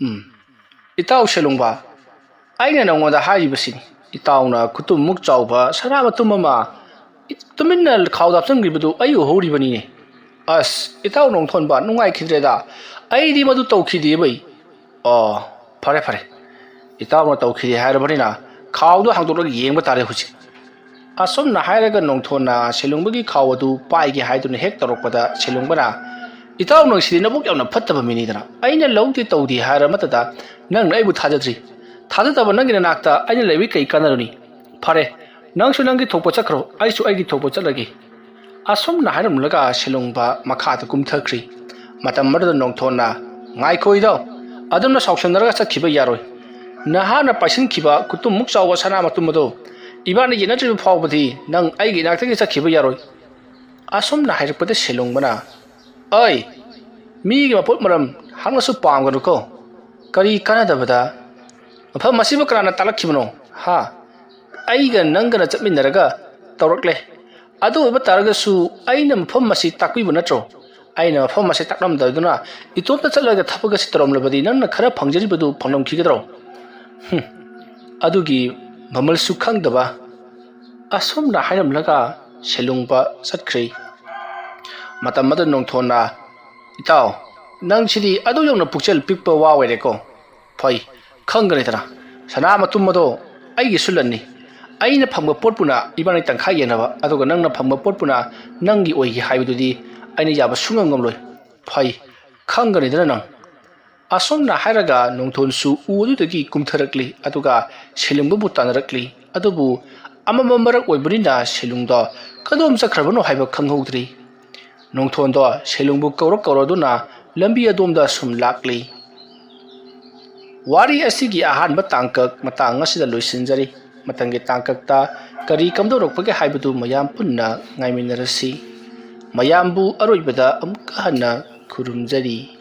ꯎꯝ꯫ ꯏꯇꯥꯎ ꯁꯦꯂꯨꯡꯕ, ꯑꯩꯅ ꯅꯉꯣꯟꯗ ꯍꯥꯏꯔꯤꯕꯁꯤꯅꯤ꯫ ꯏꯇꯥꯎꯅ ꯈꯨꯇꯨꯝꯃꯨꯛ ꯆꯥꯎꯕ ꯁꯅꯥ ꯃꯇꯨꯝ ꯑꯃ ꯇꯨꯃꯤꯟꯅ ꯈꯥꯎꯗ ꯍꯥꯞꯆꯤꯟꯈ꯭ꯔꯤꯕꯗꯨ ꯑꯩ ꯎꯍꯧꯔꯤꯕꯅꯤꯅꯦ꯫ ꯑꯁ, ꯏꯇꯥꯎ ꯅꯣꯡꯊꯣꯟꯕ, ꯅꯨꯡꯉꯥꯏꯈꯤꯗ꯭ꯔꯦꯗ꯫ ꯑꯩꯗꯤ ꯃꯗꯨ ꯇꯧꯈꯤꯗꯦꯕꯩ꯫ ꯑꯣ, ꯐꯔꯦ, ꯐꯔꯦ꯫ ꯏꯇꯥꯎꯅ ꯇꯧꯈꯤꯗꯦ ꯍꯥꯏꯔꯕꯅꯤꯅ ꯈꯥꯎꯗꯣ ꯍꯥꯡꯗꯣꯛꯂꯒ ꯌꯦꯡꯕ ꯇꯥꯔꯦ ꯍꯧꯖꯤꯛ꯫ ꯑꯁꯨꯝꯅ ꯍꯥꯏꯔꯒ ꯅꯣꯡꯊꯣꯟꯅ ꯁꯦꯂꯨꯡꯕꯒꯤ ꯈꯥꯎ ꯑꯗꯨ ꯄꯥꯏꯒꯦ ꯍꯥꯏꯗꯨꯅ ꯍꯦꯛ ꯇꯧꯔꯛꯄꯗ ꯁꯦꯂꯨꯡꯕꯅ, "ꯏꯇꯥꯎ, ꯅꯪꯁꯤꯗꯤ ꯅꯕꯨꯛ ꯌꯥꯝꯅ ꯐꯠꯇꯕ ꯃꯤꯅꯤꯗꯅ꯫ ꯑꯩꯅ ꯂꯧꯗꯦ ꯇꯧꯗꯦ ꯍꯥꯏꯔ ꯃꯇꯗ ꯅꯪꯅ ꯑꯩꯕꯨ ꯊꯥꯖꯗ꯭ꯔꯤ꯫ ꯊꯥꯖꯗꯕ ꯅꯪꯒꯤ ꯅꯅꯥꯛꯇ ꯑꯩꯅ ꯂꯩꯕꯒꯤ ꯀꯩ ꯀꯥꯟꯅꯔꯨꯅꯤ? ꯐꯔꯦ, ꯅꯪꯁꯨ ꯅꯪꯒꯤ ꯊꯣꯛꯄ ꯆꯠꯈ꯭ꯔꯣ, ꯑꯩꯁꯨ ꯑꯩꯒꯤ ꯊꯣꯛꯄ ꯆꯠꯂꯒꯦ"꯫ ꯑꯁꯨꯝꯅ ꯍꯥꯏꯔꯝꯂꯒ ꯁꯦꯂꯨꯡꯕ ꯃꯈꯥꯗ ꯀꯨꯝꯊꯈ꯭ꯔꯤ꯫ ꯃꯇꯝ ꯑꯗꯨꯗ ꯅꯣꯡꯊꯣꯟꯅ, "ꯉꯥꯏꯈꯣ ꯏꯇꯥꯎ, ꯑꯗꯨꯝꯅ ꯁꯥꯎꯁꯟꯅꯔꯒ ꯆꯠꯈꯤꯕ ꯌꯥꯔꯣꯏ꯫ ꯅꯍꯥꯛꯅ ꯄꯥꯏꯁꯤꯟꯈꯤꯕ ꯈꯨꯇꯨꯝꯃꯨꯛ ꯆꯥꯎꯕ ꯁꯅꯥ ꯃꯇꯨꯝ ꯑꯗꯣ ꯏꯕꯥꯅꯤ ꯌꯦꯠꯅꯗ꯭ꯔꯤꯕ ꯐꯥꯎꯕꯗꯤ ꯅꯪ ꯑꯩꯒꯤ ꯏꯅꯥꯛꯇꯒꯤ ꯆꯠꯈꯤꯕ ꯌꯥꯔꯣꯏ"꯫ ꯑꯁꯨꯝꯅ ꯍꯥꯏꯔꯛꯄꯗ ꯁꯦꯂꯨꯡꯕꯅ, "ꯑꯩ, ꯃꯤꯒꯤ ꯃꯄꯣꯠ ꯃꯔꯝ ꯍꯪꯉꯁꯨ ꯄꯥꯝꯒꯅꯨꯀꯣ꯫ ꯀꯔꯤ ꯀꯥꯟꯅꯗꯕꯗ? ꯃꯐꯝ ꯑꯁꯤꯕꯨ ꯀꯅꯥꯅ ꯇꯥꯛꯂꯛꯈꯤꯕꯅꯣ? ꯍꯥ? ꯑꯩꯒ ꯅꯪꯒꯅ ꯆꯠꯃꯤꯟꯅꯔꯒ ꯇꯧꯔꯛꯂꯦ꯫ ꯑꯗꯨ ꯑꯣꯏꯕ ꯇꯥꯔꯒꯁꯨ ꯑꯩꯅ ꯃꯐꯝ ꯑꯁꯤ ꯇꯥꯛꯄꯤꯕ ꯅꯠꯇ꯭ꯔꯣ? ꯑꯩꯅ ꯃꯐꯝ ꯑꯁꯤ ꯇꯥꯛꯂꯝꯗꯗꯨꯅ ꯏꯇꯣꯝꯇ ꯆꯠꯂꯒ ꯊꯕꯛ ꯑꯁꯤ ꯇꯧꯔꯝꯂꯕꯗꯤ ꯅꯪꯅ ꯈꯔ ꯐꯪꯖꯔꯤꯕꯗꯨ ꯐꯪꯂꯝꯈꯤꯒꯗ꯭ꯔꯣ? ꯍꯨꯝ, ꯑꯗꯨꯒꯤ ꯃꯃꯜꯁꯨ ꯈꯪꯗꯕ"꯫ ꯑꯁꯨꯝꯅ ꯍꯥꯏꯔꯝꯂꯒ ꯁꯦꯂꯨꯡꯕ ꯆꯠꯈ꯭ꯔꯦ꯫ ꯃꯇꯝ ꯑꯗꯨ ꯅꯣꯡꯊꯣꯟꯅ, "ꯏꯇꯥꯎ, ꯅꯪꯁꯤꯗꯤ ꯑꯗꯨ ꯌꯧꯅ ꯄꯨꯛꯆꯦꯜ ꯄꯤꯛꯄ ꯋꯥ ꯑꯣꯏꯔꯦꯀꯣ꯫ ꯐꯩ, ꯈꯪꯒꯅꯤꯗꯅ꯫ ꯁꯅꯥ ꯃꯇꯨꯝ ꯑꯗꯣ ꯑꯩꯒꯤꯁꯨ ꯂꯟꯅꯤ꯫ ꯑꯩꯅ ꯐꯪꯕ ꯄꯣꯠꯄꯨꯅ ꯏꯕꯥꯅꯤ ꯇꯪꯈꯥꯏ ꯌꯦꯟꯅꯕ, ꯑꯗꯨꯒ ꯅꯪꯅ ꯐꯪꯕ ꯄꯣꯠꯄꯨꯅ ꯅꯪꯒꯤ ꯑꯣꯏꯒꯦ ꯍꯥꯏꯕꯗꯨꯗꯤ ꯑꯩꯅ ꯌꯥꯕ ꯁꯨꯡꯉꯝ ꯉꯝꯂꯣꯏ꯫ ꯐꯩ, ꯈꯪꯒꯅꯤꯗꯅ ꯅꯪ"꯫ ꯑꯁꯨꯝꯅ ꯍꯥꯏꯔꯒ ꯅꯣꯡꯊꯣꯟꯁꯨ ꯎ ꯑꯗꯨꯗꯒꯤ ꯀꯨꯝꯊꯔꯛꯂꯤ, ꯑꯗꯨꯒ ꯁꯦꯂꯨꯡꯕꯕꯨ ꯇꯥꯟꯅꯔꯛꯂꯤ꯫ ꯑꯗꯨꯕꯨ ꯑꯃꯝꯕ ꯃꯔꯛ ꯑꯣꯏꯕꯅꯤꯅ ꯁꯦꯂꯨꯡꯗꯣ ꯀꯗꯣꯝ ꯆꯠꯈ꯭ꯔꯕꯅꯣ ꯍꯥꯏꯕ ꯈꯪꯍꯧꯗ꯭ꯔꯤ꯫ ꯅꯣꯡꯊꯣꯟꯗꯣ ꯁꯦꯂꯨꯡꯕꯨ ꯀꯧꯔ ꯀꯧꯔꯗꯨꯅ ꯂꯝꯕꯤ ꯑꯗꯣꯝꯗ ꯁꯨꯝ ꯂꯥꯛꯂꯤ꯫ ꯋꯥꯔꯤ ꯑꯁꯤꯒꯤ ꯑꯍꯥꯟꯕ ꯇꯥꯡꯀꯛ ꯃꯇꯥꯡ ꯑꯁꯤꯗ ꯂꯣꯏꯁꯤꯟꯖꯔꯤ꯫ ꯃꯊꯪꯒꯤ ꯇꯥꯡꯀꯛꯇ ꯀꯔꯤ ꯀꯝꯗꯧꯔꯛꯄꯒꯦ ꯍꯥꯏꯕꯗꯨ ꯃꯌꯥꯝ ꯄꯨꯟꯅ ꯉꯥꯏꯃꯤꯟꯅꯔꯁꯤ꯫ ꯃꯌꯥꯝꯕꯨ ꯑꯔꯣꯏꯕꯗ ꯑꯃꯨꯛꯀ ꯍꯟꯅ ꯈꯨꯔꯨꯝꯖꯔꯤ꯫